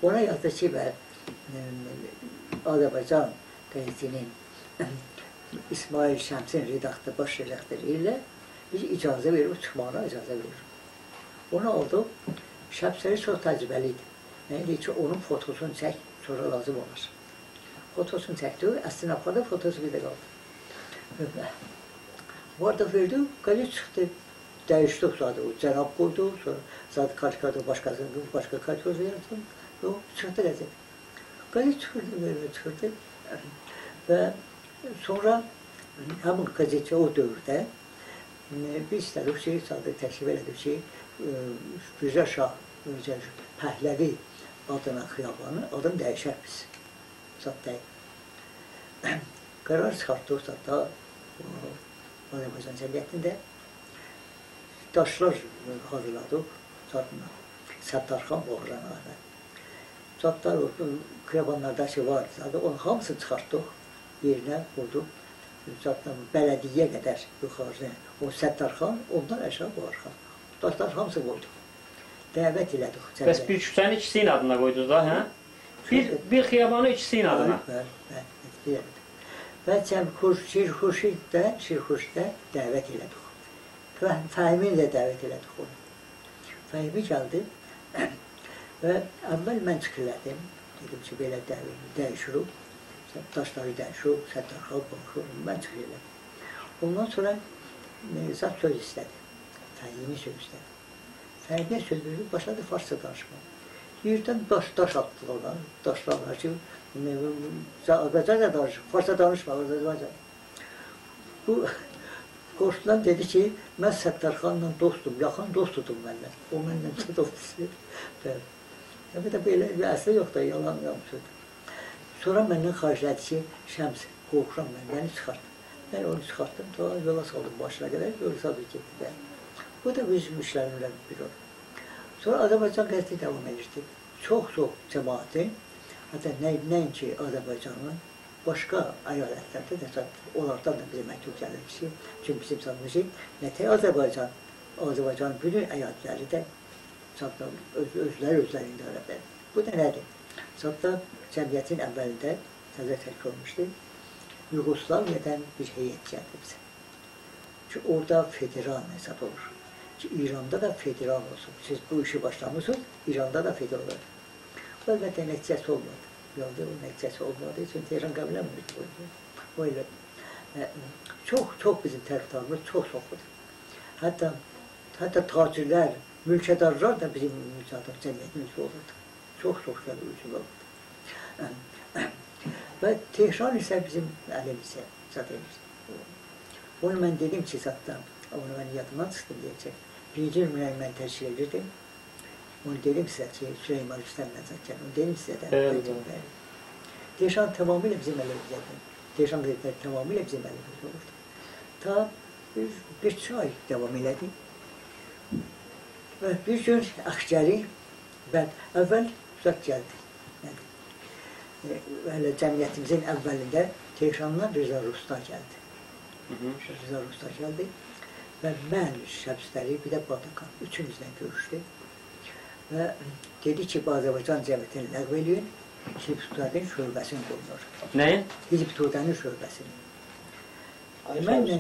Ona yazdı ki, və Azərbaycan qəzetinin İsmail Şəmsin redaktor, baş redaktoru ilə biz icazə veririk, çıxmağına icazə veririk. Onu aldı. Şəmsəri çox təcrübəli idi. Mənə dedi ki, onun fotosunu çək, sonra lazım olar. Fotosunu çəkdi, əslində apardı, fotosu bir də qaldı. Bu arada verdi, qəzet çıxdı. Dəyişdi zadı, o cənab qoydu, sonra zadı karikatur başqasını, başqa karikatur yaratdı. O çıxdı qəzet. Qəzet çıxırdı, belə çıxırdı və sonra həmin qəzetçi o dövrdə biz istədik ki, zadı təklif elədik ki, Rıza Şah Pəhləvi adına xiyabanı, adını dəyişər biz. Zat deyil. Qərar çıxartdıq zatda Azərbaycan cəmiyyətində. Daşlar hazırladıq, zatına, Səttarxan Boğranı. Zatlar o xiyabanlarda ki var, zadı, onun hamısını çıxartdıq, yerinə qoyduq. Zatdan bələdiyyə qədər yuxarı, o Səttarxan, ondan aşağı Boğarxan. Daşlar hamısı qoyduq. Dəvət elədik. Bəs bir küçəni ikisinin adına qoydunuz da, hə? Bir xiyabanı ikisinin adına. Bəli, bəli, və Şirxurşiddə dəvət elədik. Fəhmini də dəvət elədik onu. Fəhmi gəldi və əvvəl mən çıxırladım. Dedim ki, belə dəyişirik, daşları dəyişirik, Səttarxan, Boğarxan, mən çıxırladım. Ondan sonra zat söz istədi. Fəhmi söz istədi. Fəhmiyə söz verdi, başladı farsça danışmağa. Yerdən daş atdılar ona, daşlarlar ki, Azərbaycanca danışır, farsça danışma, Azərbaycanca. Bu, qorxudan dedi ki, mən Səttarxanla dostum, yaxın dostudum mənlə. O mənlə dost istəyir. Təbii də belə bir əsli yox da, yalan sözdür. Sonra məndən xahiş elədi ki, Şəms, qorxuram mən, məni çıxart. Mən onu çıxartdım, sonra yola saldım başına qədər, yola saldım getdi. Bu da bizim işlərimdən biri oldu. Sonra Azərbaycan qəzeti davam edirdi. Çox-çox cəmaətin, hətta nəinki Azərbaycanın başqa əyalətlərdə də onlardan da bizə məktub gəlir ki, çünki bizim sanımız ki, nə tək Azərbaycan, Azərbaycanın bütün əyalətləri də özləri özləri idarə edir. Bu da nədir? Zaten cəmiyyətin əvvəlində təzə təşkil olmuşdu. Yugoslaviyadan bir heyət gəldi bizə. Ki, orada federal hesab olur. Ki, İranda da federal olsun. Siz bu işi başlamışsınız, İranda da federal olur. Bu əlbəttə nəticəsi olmadı. İranda o nəticəsi olmadığı üçün Tehran qəbul etmirdi. O elə çox bizim tərəfdarımız çox-çoxdur. Hətta tacirlər, mülkədarlar da bizim cəmiyyətin üzvü olurdu. Çox-çox üzvü olurdu. Və Tehran isə bizim əlimizə zat edirdi. Onu mən dedim ki, zatdan, onu mən yadımdan çıxdım deyəcək. Birinci nümunəni mən təşkil edirdim. Onu dedim sizə ki, Süleyman Rüstəmlə zat gəldi. Onu dedim sizə də. Tehran tamamilə bizim əlimizdə. Tehran qəzetləri tamamilə bizim əlimizdə olurdu. Ta bir ay davam elədi. Və bir gün Əxgəri, mən əvvəl zat gəldi. Hələ cəmiyyətimizin əvvəlində Tehrandan Rıza Rusta gəldi. Rıza Rusta gəldi və mən Şəmsəri, bir də Batakan üçümüzlə görüşdü. Və dedi ki, bu Azərbaycan cəmiyyətini ləğv eləyin, Hizb-ü Tevhidin şöbəsini qoyulur. Nəyin? Hizb-ü Tevhidin şöbəsini. Mənlə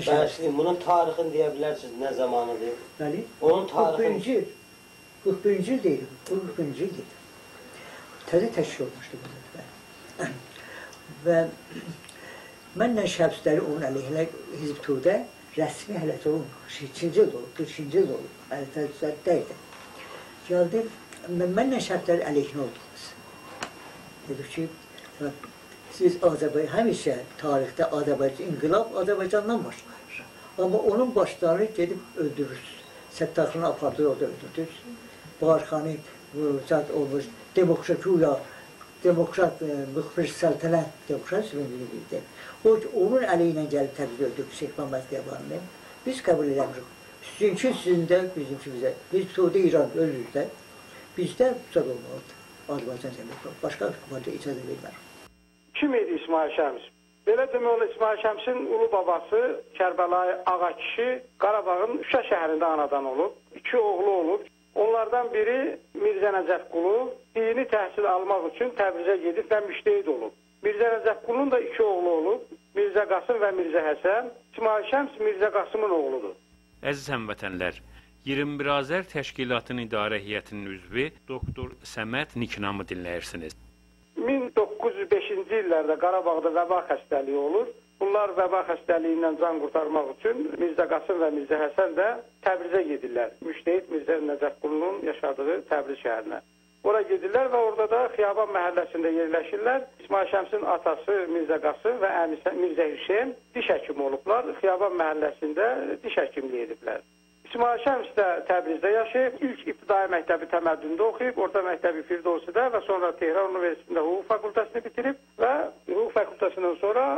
bunun tarixini deyə bilərsiniz, nə zamanıdır? Bəli. Onun tarixini... 41-ci il. 41-ci il deyil. 41-ci il deyil. Təzə təşkil olmuşdu bu. Və mənlə şəxsləri onun əleyhinə Hizb Tudə rəsmi hələ olmur. 2-ci il olub, 42-ci il olub. Hələ təzə gəldi, mənlə şəxsləri əleyhinə olduq biz. Dedik ki, siz Azərbaycan, həmişə tarixdə Azərbaycan, inqilab Azərbaycandan başlayır. Amma onun başlarını gedib öldürürsünüz. Səttarxanı apardı, orada öldürdünüz. Barxanı olmuş, demokrat, müxbir səltənət, demokrat idi. O ki, onun əli ilə gəlib Təbrizdə öldürdü Şeyx Məhəmməd Xiyabanını. Biz qəbul eləmirik. Sizinki sizin də, bizimki bizə. Biz Suudi İran özümüzdə, bizdə zad olmalıdır. Azərbaycan cəmiyyəti. Başqa hökumətə icazə vermərik. Kim idi İsmail Şəms? Belə demək olar, İsmail Şəmsin ulu babası Kərbəlayı Ağa kişi Qarabağın Şuşa şəhərində anadan olub. 2 oğlu olub. Onlardan biri Mirzə Nəcəfqulu dini təhsil almaq üçün Təbrizə gedib və müştehid olub. Mirzə Nəcəfqulunun da 2 oğlu olub. Mirzə Qasım və Mirzə Həsən. İsmail Şəms Mirzə Qasımın oğludur. Əziz həmvətənlər, 21 Azər Təşkilatının İdarə Heyətinin üzvü Doktor Səməd Niknamı dinləyirsiniz. 1905-ci illərdə Qarabağda vəba xəstəliyi olur. Bunlar vəba xəstəliyindən can qurtarmaq üçün Mirzə Qasım və Mirzə Həsən də Təbrizə gedirlər. Müştehid Mirzə Nəcəfqulunun yaşadığı Təbriz şəhərinə. Ora gedirlər və orada da Xiyaban məhəlləsində yerləşirlər. İsmail Şəmsin atası Mirzə Qasım və əmisi Mirzə Hüseyn diş həkimi olublar. Xiyaban məhəlləsində diş həkimliyi ediblər. İsmail Şəms də Təbrizdə yaşayıb, ilk ibtidai məktəbi Təməddündə oxuyub, orta məktəbi Firdovsidə və sonra Tehran Universitetində hüquq fakültəsini bitirib və hüquq fakültəsindən sonra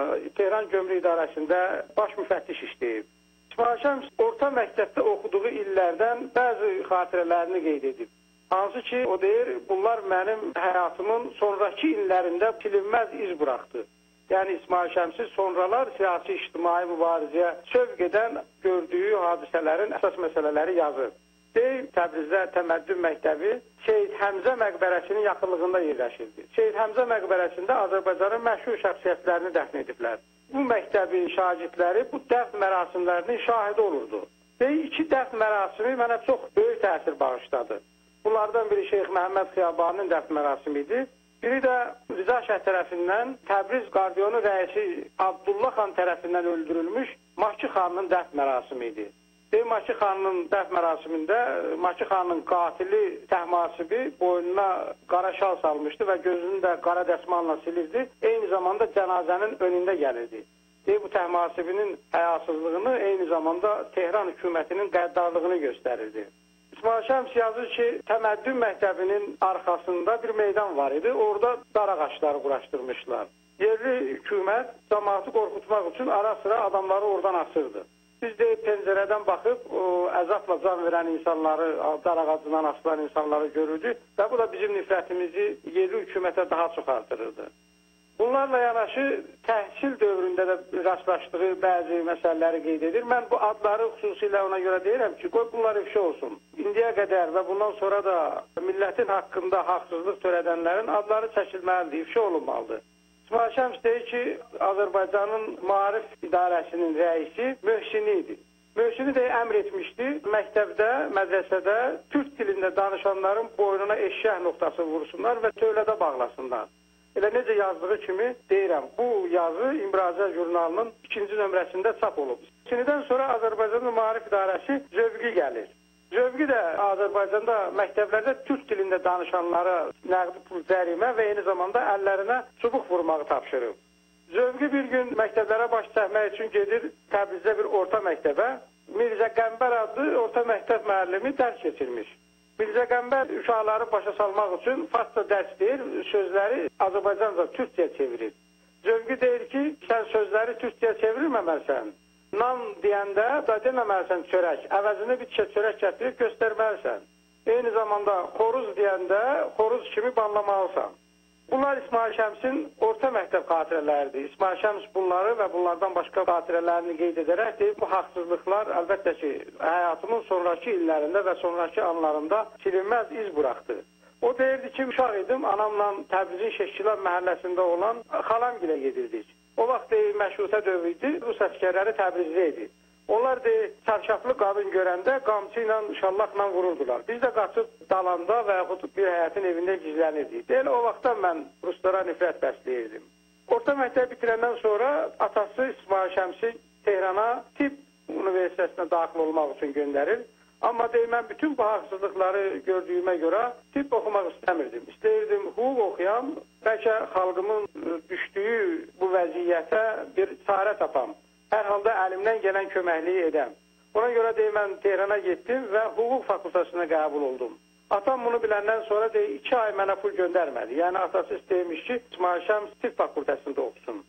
Tehran Gömrük İdarəsində baş müfəttiş işləyib. İsmail Şəms orta məktəbdə oxuduğu illərdən bəzi xatirələrini qeyd edib. Hansı ki, o deyir, bunlar mənim həyatımın sonrakı illərində silinməz iz buraxdı. Yəni İsmail Şəmsi sonralar siyasi ictimai mübarizəyə sövq edən gördüyü hadisələrin əsas məsələləri yazır. Deyir, Təbrizdə Təməddün məktəbi Seyid Həmzə məqbərəsinin yaxınlığında yerləşirdi. Seyid Həmzə məqbərəsində Azərbaycanın məşhur şəxsiyyətlərini dəfn ediblər. Bu məktəbin şagirdləri bu dəfn mərasimlərinin şahidi olurdu. Deyir, 2 dəfn mərasimi mənə çox böyük təsir bağışladı. Bunlardan biri Şeyx Məhəmməd Xiyabaninin dəfn mərasimi idi. Biri də Rıza Şah tərəfindən Təbriz qardiyonu rəisi Abdullah xan tərəfindən öldürülmüş Makı xanının dəfn mərasimi idi. Deyir, Makı xanının dəfn mərasimində Makı xanının qatili Təhmasibi boynuna qara şal salmışdı və gözünü də qara dəsmalla silirdi. Eyni zamanda cənazənin önündə gəlirdi. Deyir, bu Təhmasibinin həyasızlığını eyni zamanda Tehran hökumətinin qəddarlığını göstərirdi. İsmail Şəms yazır ki, Təməddün məktəbinin arxasında bir meydan var idi. Orada dar ağacları quraşdırmışlar. Yerli hökumət cəmaatı qorxutmaq üçün ara-sıra adamları oradan asırdı. Biz də pəncərədən baxıb o, əzabla can verən insanları, dar ağacından asılan insanları görürdük və bu da bizim nifrətimizi yerli hökumətə daha çox artırırdı. Bunlarla yanaşı təhsil dövründə də rastlaşdığı bəzi məsələləri qeyd edir. Mən bu adları xüsusilə ona görə deyirəm ki, qoy bunlar ifşa olsun. İndiyə qədər və bundan sonra da millətin haqqında haqsızlıq törədənlərin adları çəkilməlidir, ifşa olunmalıdır. İsmail Şəms deyir ki, Azərbaycanın Maarif İdarəsinin rəisi Möhsini idi. Möhsini də əmr etmişdi, məktəbdə, mədrəsədə türk dilində danışanların boynuna eşşək noxtası vursunlar və tövlədə bağlasınlar. Elə necə yazdığı kimi deyirəm, bu yazı İmrazə jurnalının 2-ci nömrəsində çap olub. Çinidən sonra Azərbaycanın Maarif İdarəsi Zövqi gəlir. Zövqi də Azərbaycanda məktəblərdə türk dilində danışanlara nəqdi pul cərimə və eyni zamanda əllərinə çubuq vurmağı tapşırıb. Zövqi bir gün məktəblərə baş çəkmək üçün gedir Təbrizdə bir orta məktəbə. Mirzə Qəmbər adlı orta məktəb müəllimi dərs keçirmiş. Mirzə Qəmbər uşaqları başa salmaq üçün farsça dərs deyir, sözləri Azərbaycanca türkcəyə çevirir. Zövqi deyir ki, sən sözləri türkcəyə çevirməməlisən. Nan deyəndə da deməməlisən çörək, əvəzini bir tikə çörək gətirib göstərməlisən. Eyni zamanda xoruz deyəndə xoruz kimi banlamalısan. Bunlar İsmail Şəmsin orta məktəb xatirələridir. İsmail Şəms bunları və bunlardan başqa xatirələrini qeyd edərək deyir, bu haqsızlıqlar əlbəttə ki, həyatımın sonrakı illərində və sonrakı anlarında silinməz iz buraxdı. O deyirdi ki, uşaq idim, anamla Təbrizin Şəkilan məhəlləsində olan xalamgilə gedirdik. O vaxt deyir, məşrutə dövrü idi, Rus əsgərləri Təbrizdə idi. Onlar deyir, çarşaflı qadın görəndə qamçı ilə, şallaqla vururdular. Biz də qaçıb dalanda və yaxud bir həyətin evində gizlənirdik. Deyir, o vaxtdan mən ruslara nifrət bəsləyirdim. Orta məktəb bitirəndən sonra atası İsmail Şəmsi Tehrana tibb universitetinə daxil olmaq üçün göndərir. Amma deyir, mən bütün bu haqsızlıqları gördüyümə görə tibb oxumaq istəmirdim. İstəyirdim hüquq oxuyam, bəlkə xalqımın düşdüyü bu vəziyyətə bir çarə tapam. Hər halda əlimdən gələn köməkliyi edəm. Ona görə deyir, mən Tehrana getdim və hüquq fakültəsinə qəbul oldum. Atam bunu biləndən sonra deyir, 2 ay mənə pul göndərmədi. Yəni atası istəyirmiş ki, İsmail Şəms tibb fakültəsində oxusun.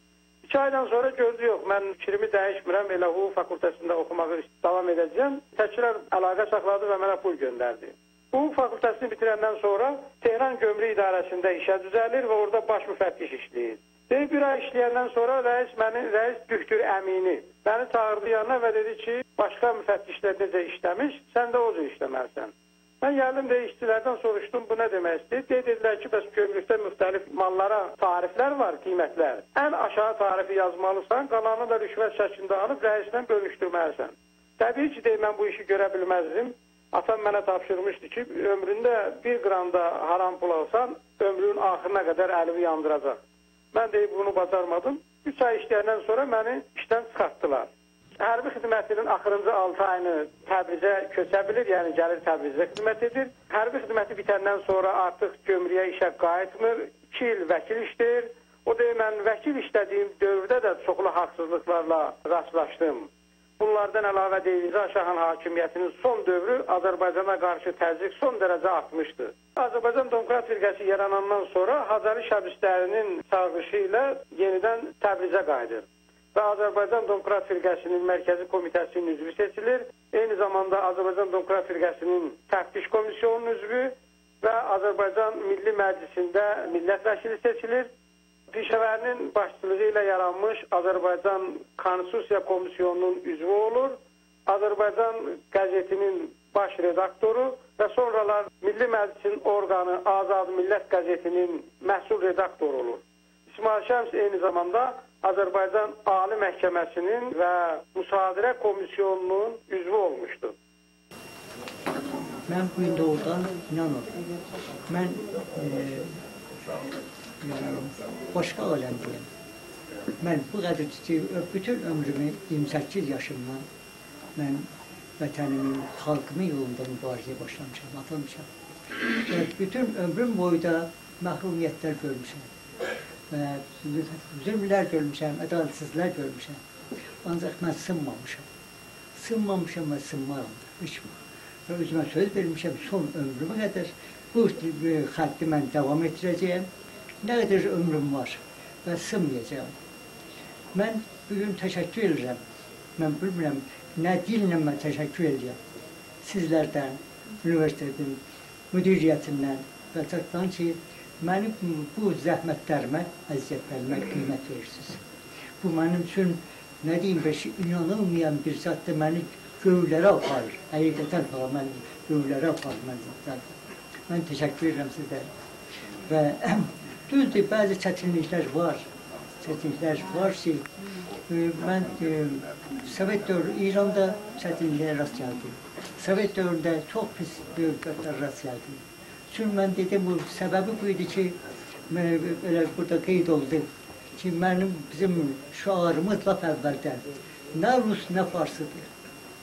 2 aydan sonra gördü, yox, mən fikrimi dəyişmirəm, elə hüquq fakültəsində oxumağı davam edəcəyəm. Təkrar əlaqə saxladı və mənə pul göndərdi. Hüquq fakültəsini bitirəndən sonra Tehran Gömrük İdarəsində işə düzəlir və orada baş müfəttiş işləyir. Deyir, bir ay işləyəndən sonra rəis Düktür Əmini məni çağırdı yanına və dedi ki, başqa müfəttişlər necə işləmiş, sən də o cür işləməlisən. Mən gəldim, deyir, işçilərdən soruşdum, bu nə demək istəyir? Dedilər ki, bəs gömrükdə müxtəlif mallara tariflər var, qiymətlər. Ən aşağı tarifi yazmalısan, qalanını da rüşvət şəklində alıb rəislə bölüşdürməlisən. Təbii ki, deyir, mən bu işi görə bilməzdim. Atam mənə tapşırmışdı ki, ömründə 1 qram da haram pul alsan, ömrünün axırına qədər əlini yandıracaq. Mən deyib bunu bacarmadım. 3 ay işləyəndən sonra məni işdən çıxartdılar. Hərbi xidmətinin axırıncı 6 ayını Təbrizə köçə bilir, yəni gəlir Təbrizə xidmət edir. Hərbi xidməti bitəndən sonra artıq gömrüyə işə qayıtmır, 2 il vəkil işləyir. O deyir, mən vəkil işlədiyim dövrdə də çoxlu haqsızlıqlarla rastlaşdım. Bunlardan əlavə deyir, Rza Şahın hakimiyyətinin son dövrü Azərbaycana qarşı təzyiq son dərəcə artmışdı. Azərbaycan Demokrat Firqəsi yaranandan sonra Hacali Şəbüstərinin çağırışı ilə yenidən Təbrizə qayıdır və Azərbaycan Demokrat Firqəsinin Mərkəzi Komitəsinin üzvü seçilir. Eyni zamanda Azərbaycan Demokrat Firqəsinin Təftiş Komisyonunun üzvü və Azərbaycan Milli Məclisində millət vəkili seçilir. Pişəvərinin başçılığı ilə yaranmış Azərbaycan Konstitusiya Komisyonunun üzvü olur. Azərbaycan qəzetinin baş redaktoru və sonralar Milli Məclisin orqanı Azad Millət qəzetinin məhsul redaktoru olur. İsmail Şəms eyni zamanda Azərbaycan Ali Məhkəməsinin və Müsadirə Komisyonunun üzvü olmuşdur. Mən bu gün doğrudan inanıram. Mən başqa aləmdəyəm. Mən bu qədər ki, bütün ömrümü 28 yaşımdan mən vətənimin, xalqımın yolunda mübarizəyə başlamışam, atılmışam. Və bütün ömrüm boyu da məhrumiyyətlər görmüşəm. Və zülmlər görmüşəm, ədalətsizlər görmüşəm. Ancaq mən sınmamışam. Sınmamışam və sınmaram da, heç vaxt. Və özümə söz vermişəm, son ömrümə qədər bu xətti mən davam etdirəcəyəm. Nə qədər ömrüm var və sınmayacağam. Mən bugün təşəkkür edirəm. Mən bilmirəm, nə dillə mən təşəkkür edirəm. Sizlərdən, universitetin müdiriyyətindən və çatdan ki, mənim bu zəhmətlərimə, əziyyətlərimə qiymət verirsiniz. Bu mənim üçün, nə deyim, inanılmayan bir zətdir, məni göylərə aparır. Həqiqətən məni göylərə aparır. Mən təşəkkür edirəm sizlərə. Və düzdür, bəzi çətinliklər var. Çətinliklər var ki, mən Sovet dövrü İranda çətinliklərə rast gəldim. Sovet dövründə çox pis böyüklərə rast gəldim. Çünki mən dedim, bu səbəbi bu idi ki, elə burada qeyd oldu ki, bizim şüarımız lap əvvəldən nə Rus, nə Farsıdır.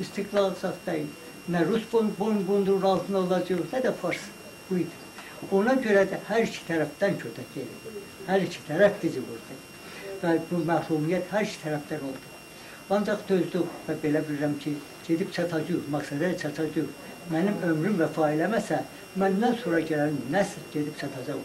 İstiqlal saxtayın. Nə Rus boyun altında olacaq, nə də Fars bu idi. Ona görə də hər iki tərəfdən kötək gelir. Hər iki tərəf bizi vurdu. Və bu məhrumiyyət hər iki tərəfdən oldu. Ancaq dözdük və belə bilirəm ki, gedib çatacaq, məqsədə çatacaq. Mənim ömrüm vəfa eləməsə, məndən sonra gələn nəsl gedib çatacaq.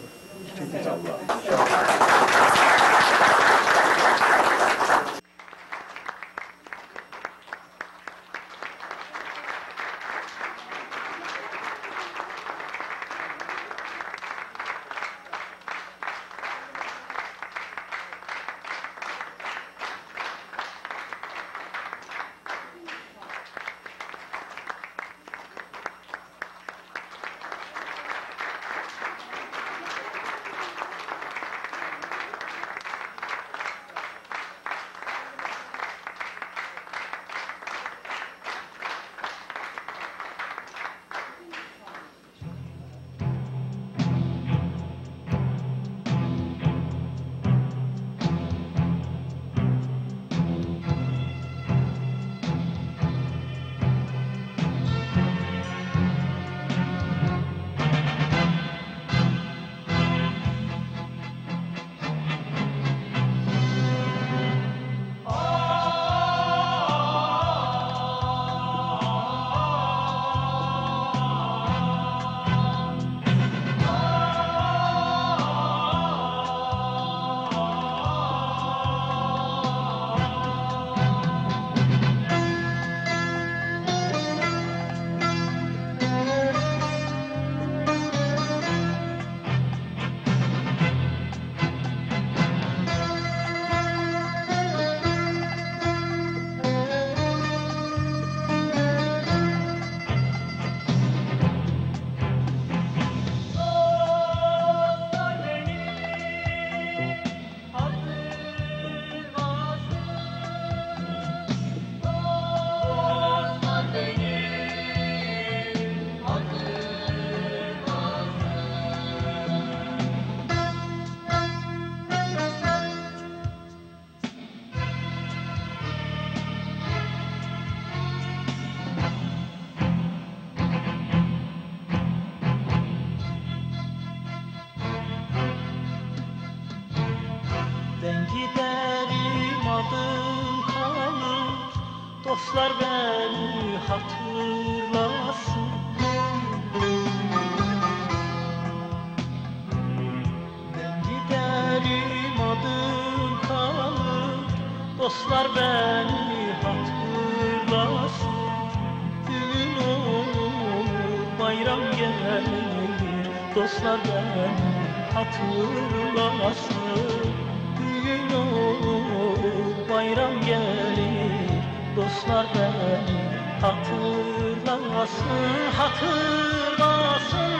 Ben giderim adım kalır, dostlar beni hatırlasın. Ben giderim adım kalır, dostlar beni hatırlasın. Düğün olur, bayram gelir, dostlar beni hatırlasın. Düğün olur, bayram gelir, dostlar beni hatırlasın, hatırlasın.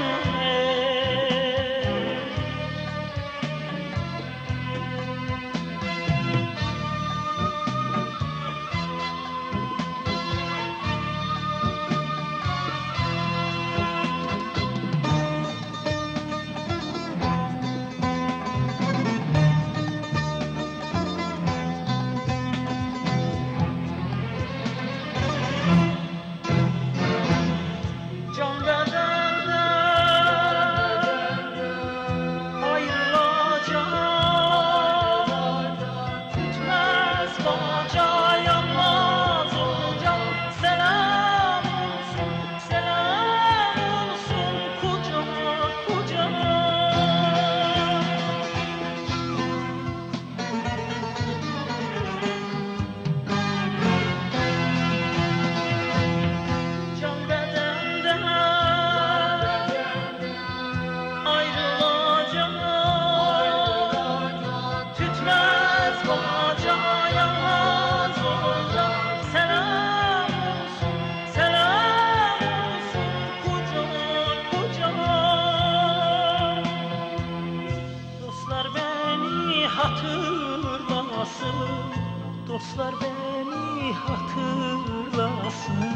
Dostlar beni hatırlasın.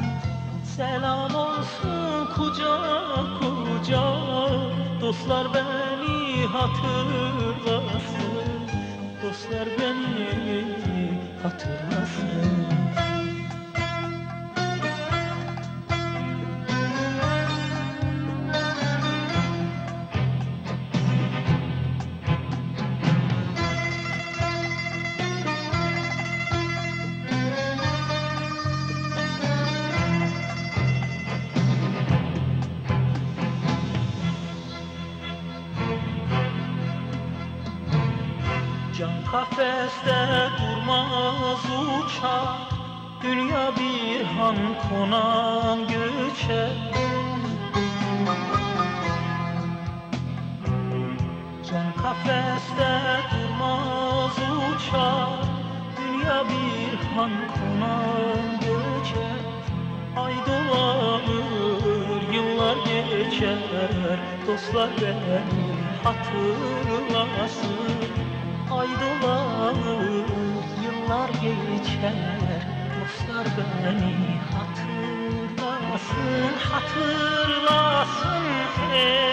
Selam olsun kucak kucak, dostlar beni hatırlasın. Dostlar beni hatırlasın. Can kafeste durmaz uçar, dünya bir han konan göçer. Can kafeste durmaz uçar, dünya bir han konan göçer. Ay dolanır, yıllar geçer, dostlar beni hatırlasın. Ay dolanır, yıllar geçer, dostlar beni hatırlasın, hatırlasın. Hey.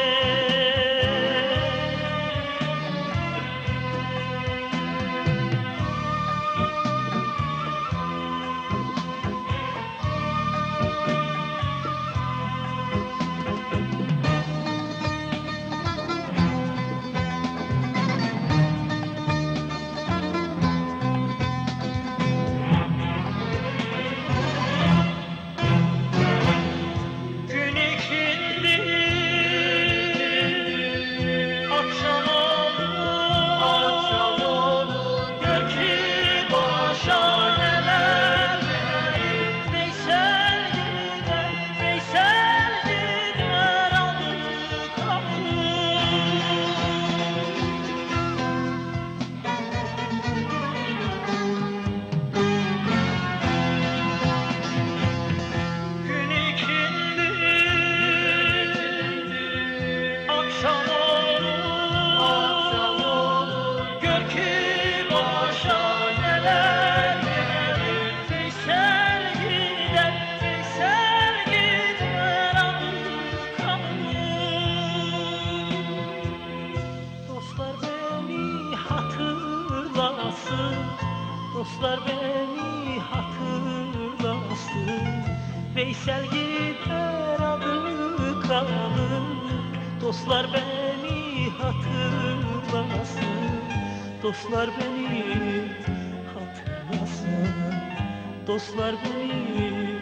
Dostlar beni hatırlasın. Veysel gider adı kalır, dostlar beni hatırlasın. Dostlar beni hatırlasın, dostlar beni